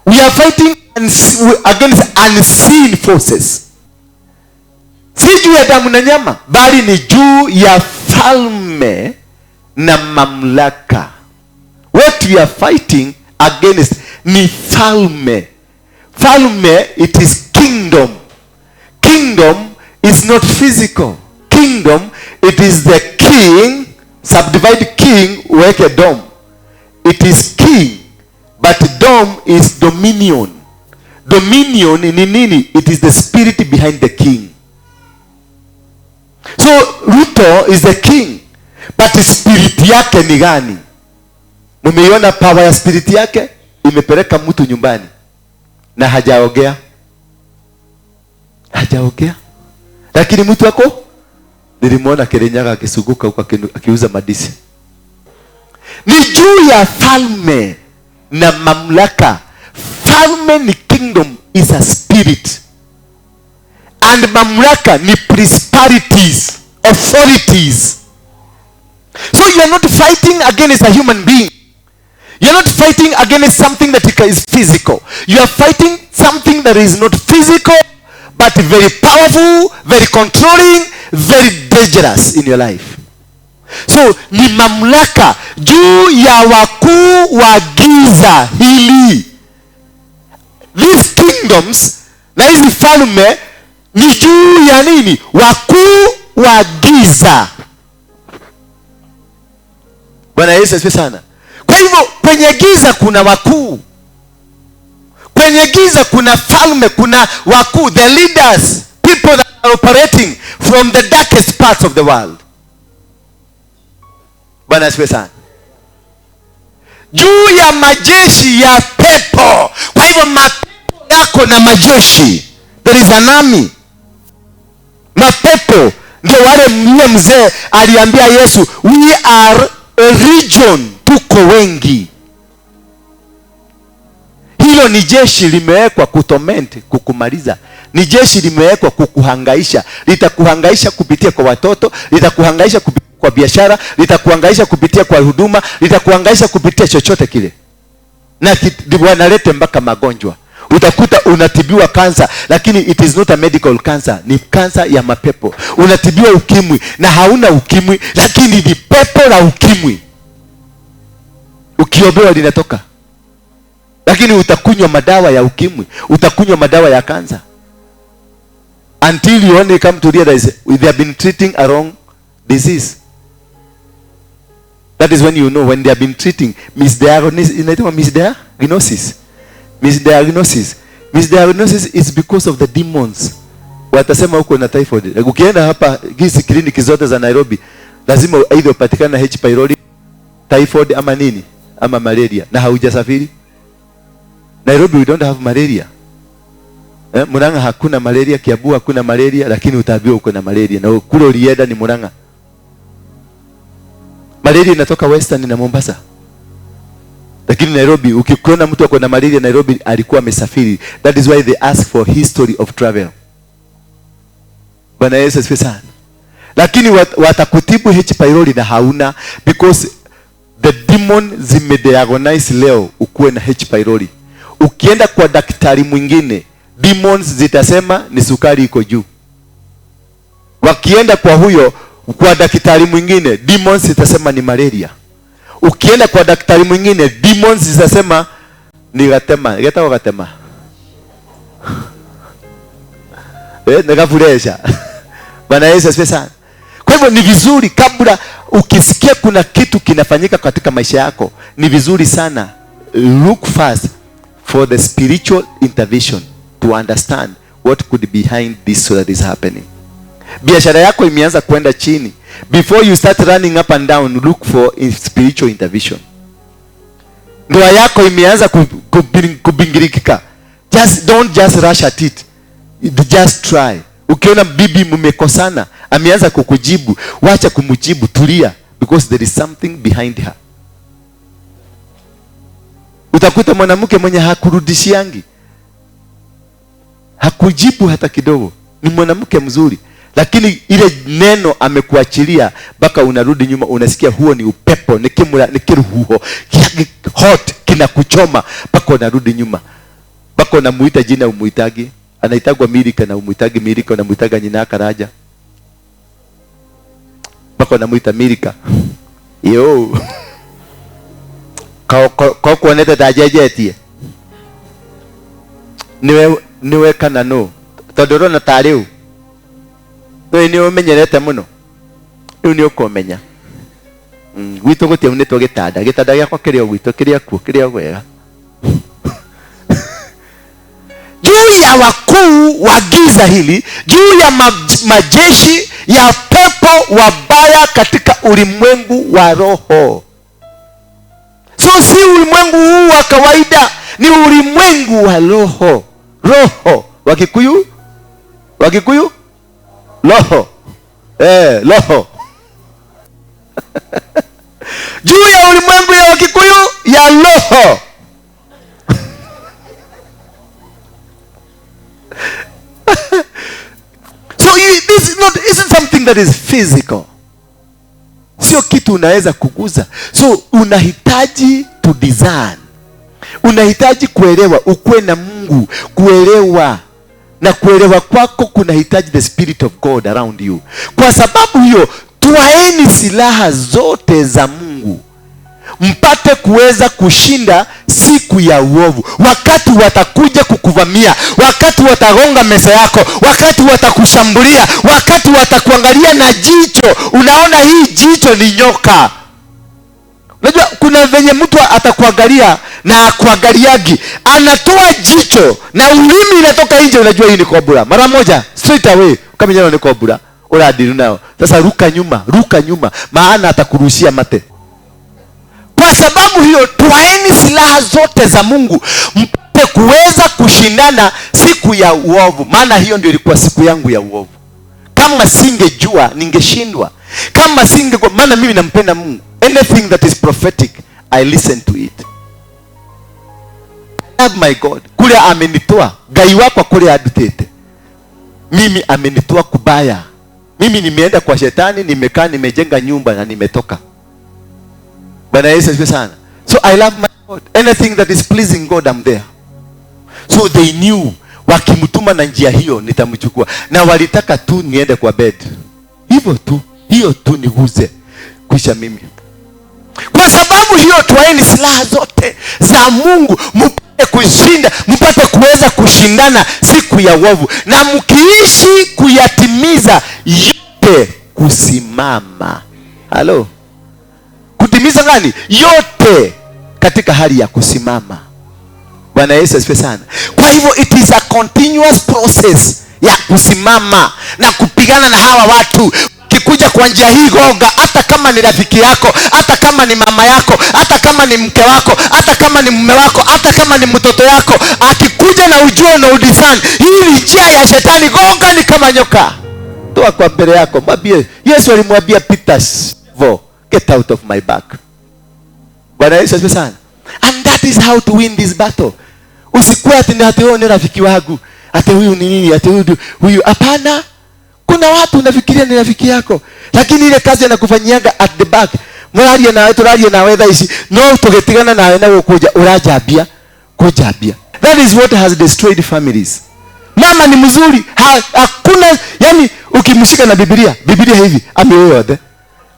We are fighting against unseen forces. Si juu ya damu na nyama, bali ni juu ya falme na mamlaka. What we are fighting against ni falme. Falme, it is kingdom. Kingdom is not physical. Kingdom, it is the king. Subdivide king, weke dom. It is king, but dom is dominion. Dominion ni nini? It is the spirit behind the king. So Ruto is the king, but spirit yake ni gani? Mumeiona power ya spirit yake imepeleka mtu nyumbani na hajaogea. Hajaogea. Lakini mtu wako nilimuona Kirinyaga akisuguka huko akiuza madisi. Ni juu ya falme na mamlaka. Falme ni kingdom, is a spirit. And mamlaka ni principalities, authorities. So you are not fighting against a human being. You are not fighting against something that is physical. You are fighting something that is not physical, but very powerful, very controlling, very dangerous in your life. So ni mamlaka juu ya wakuu wa giza hili. These kingdoms na hizi falme ni juu ya nini? Wakuu wa giza. Bwana Yesu asifiwe sana. Kwa hivyo kwenye giza kuna wakuu. Kwenye giza kuna falme, kuna wakuu, the leaders, people that are operating from the darkest parts of the world. Bwana asifiwe sana. Juu ya majeshi ya pepo. Kwa hivyo mapepo yako na majeshi. There is an army. Mapepo ndio wale yule mzee aliambia Yesu, we are a region, tuko wengi. Hilo ni jeshi limewekwa kutorment, kukumaliza. Ni jeshi limewekwa kukuhangaisha. Litakuhangaisha kupitia kwa watoto, litakuhangaisha kupitia kwa biashara, litakuhangaisha kupitia kwa huduma, litakuhangaisha kupitia chochote kile. Na wanalete mpaka magonjwa. Utakuta unatibiwa kansa, lakini it is not a medical cancer, ni kansa ya mapepo. Unatibiwa ukimwi na hauna ukimwi, lakini ni pepo la ukimwi. Ukiombewa linatoka. Lakini utakunywa madawa ya ukimwi, utakunywa madawa ya kansa. Until you only come to realize they have been treating a wrong disease. That is when you know when they have been treating misdiagnosis. Inaitwa misdiagnosis. Misdiagnosis. Misdiagnosis is because of the demons. Watasema uko na typhoid. Ukienda hapa hizi kliniki zote za Nairobi, lazima either upatikane na H pylori, typhoid ama nini, ama malaria, na haujasafiri. Nairobi we don't have malaria. Murang'a hakuna malaria, Kiambu hakuna malaria, lakini utaambiwa uko na malaria. Na kule ulienda ni Murang'a. Malaria inatoka Western na Mombasa. Lakini Nairobi ukiona mtu ako na malaria Nairobi alikuwa amesafiri. That is why they ask for history of travel. Bwana Yesu asifiwe sana. Lakini watakutibu H pylori na hauna, because the demon zimediagnose leo ukuwe na H pylori. Ukienda kwa daktari mwingine, demons zitasema ni sukari iko juu. Wakienda kwa huyo kwa daktari mwingine, demons zitasema ni malaria. Ukienda kwa daktari mwingine, demons zitasema ni gatema. Geta gatema. Nikafuresha. Bwana Yesu asifiwe sana. Kwa hivyo ni vizuri kabla ukisikia kuna kitu kinafanyika katika maisha yako, ni vizuri sana look first for the spiritual intervention to understand what could be behind this so that is happening. Biashara yako imeanza kwenda chini. Before you start running up and down, look for spiritual intervention. Ndoa yako imeanza kubingirikika. Just don't just rush at it. Just try. Ukiona bibi mmekosana, ameanza kukujibu, wacha kumjibu, tulia, because there is something behind her. Utakuta mwanamke mwenye hakurudishiangi, hakujibu hata kidogo, ni mwanamke mzuri, lakini ile neno amekuachilia mpaka unarudi nyuma, unasikia huo ni upepo, ni kimura, ni kiruhuho hot kinakuchoma mpaka unarudi nyuma, mpaka unamuita jina umuitagi, anaitagwa Milika na umuitagi Milika, unamuitaga nyina Karaja, mpaka unamuita Milika. Yo ko kuonete ndajenjetie niwe kana no tondu urona ta riu we ni umenyerete muno riu ni ukumenya. Gwitu gutiaunitwo gitanda, gitanda giakwa kiri o gwitu, kiri akuo, kiri o gwega. Juu ya wakuu wa giza hili, juu ya majeshi ya pepo wabaya katika ulimwengu wa roho. So si ulimwengu huu wa kawaida, ni ulimwengu wa roho. Roho Wakikuyu? Wakikuyu? Roho. Roho. Juu ya ulimwengu ya Wakikuyu ya roho. So this is not, isn't something that is physical. Sio kitu unaweza kuguza. So unahitaji to discern. Unahitaji kuelewa, ukue na Mungu, kuelewa. Na kuelewa kwako kunahitaji the Spirit of God around you. Kwa sababu hiyo, twaeni silaha zote za Mungu mpate kuweza kushinda siku ya uovu. Wakati watakuja kukuvamia, wakati watagonga meza yako, wakati watakushambulia, wakati watakuangalia na jicho, unaona hii jicho ni nyoka. Unajua kuna venye mtu atakuangalia na akuangaliagi, anatoa jicho na ulimi inatoka nje, unajua hii ni kobra. Mara moja straight away kama jana ni kobra, uradiru nao. Sasa ruka nyuma, ruka nyuma, maana atakurushia mate. Kwa sababu hiyo, twaeni silaha zote za Mungu mpate kuweza kushindana siku ya uovu. Maana hiyo ndio ilikuwa siku yangu ya uovu. Kama singejua ningeshindwa. Kama singekuwa, maana mimi nampenda Mungu. Anything that is prophetic, I listen to it. I love my God. Kule amenitoa, Ngai wakwa kule adutete. Mimi amenitoa kubaya. Mimi nimeenda kwa shetani, nimekaa, nimejenga nyumba na nimetoka. Bwana Yesu asifiwe sana. So I love my God. Anything that is pleasing God, I'm there. So they knew wakimtuma na njia hiyo nitamchukua. Na walitaka tu niende kwa bed. Hivyo tu, hiyo tu niguze. Kisha mimi. Kwa sababu hiyo, twaeni silaha zote za Mungu mpate kushinda, mpate kuweza kushindana siku ya uovu, na mkiishi kuyatimiza yote kusimama. Halo? Kutimiza gani? Yote katika hali ya kusimama. Bwana Yesu asifiwe sana. Kwa hivyo it is a continuous process ya kusimama na kupigana na hawa watu. Kikuja kwa njia hii gonga, hata kama ni rafiki yako, hata kama ni mama yako, hata kama ni mke wako, hata kama ni mume wako, hata kama ni mtoto yako, akikuja na ujue na udisani, hii ni njia ya shetani, gonga ni kama nyoka. Toa kwa mbele yako, mwambie. Yesu alimwambia Peter, get out of my back. Bwana Yesu asifiwe sana. And that is how to win this battle. Usikuwe ati huyu ni rafiki wangu, ati huyu ni nini, ati huyu. Hapana. Kuna watu unafikiria ni rafiki yako, lakini ile kazi anakufanyianga at the back. Mwaria nawe, turaria nawe thaa ici, no tugitigana nawe na gukuja urajambia, kujambia. That is what has destroyed families. Mama ni mzuri, hakuna, yani ukimshika na Biblia, Biblia hivi ameoa yote.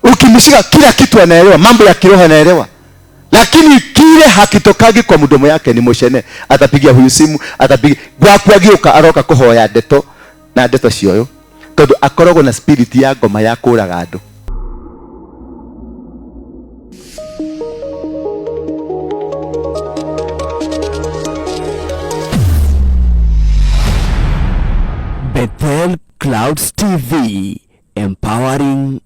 Ukimshika kila kitu anaelewa, mambo ya kiroho anaelewa. Lakini kile hakitokagi kwa mdomo yake ni moshene. Atapigia huyu simu, atapigia gwakwagioka aroka kuhoya ndeto na ndeto cioyo. Tondu akoragwo na spirit ya ngoma ya kuraga andu. Bethel Clouds TV, empowering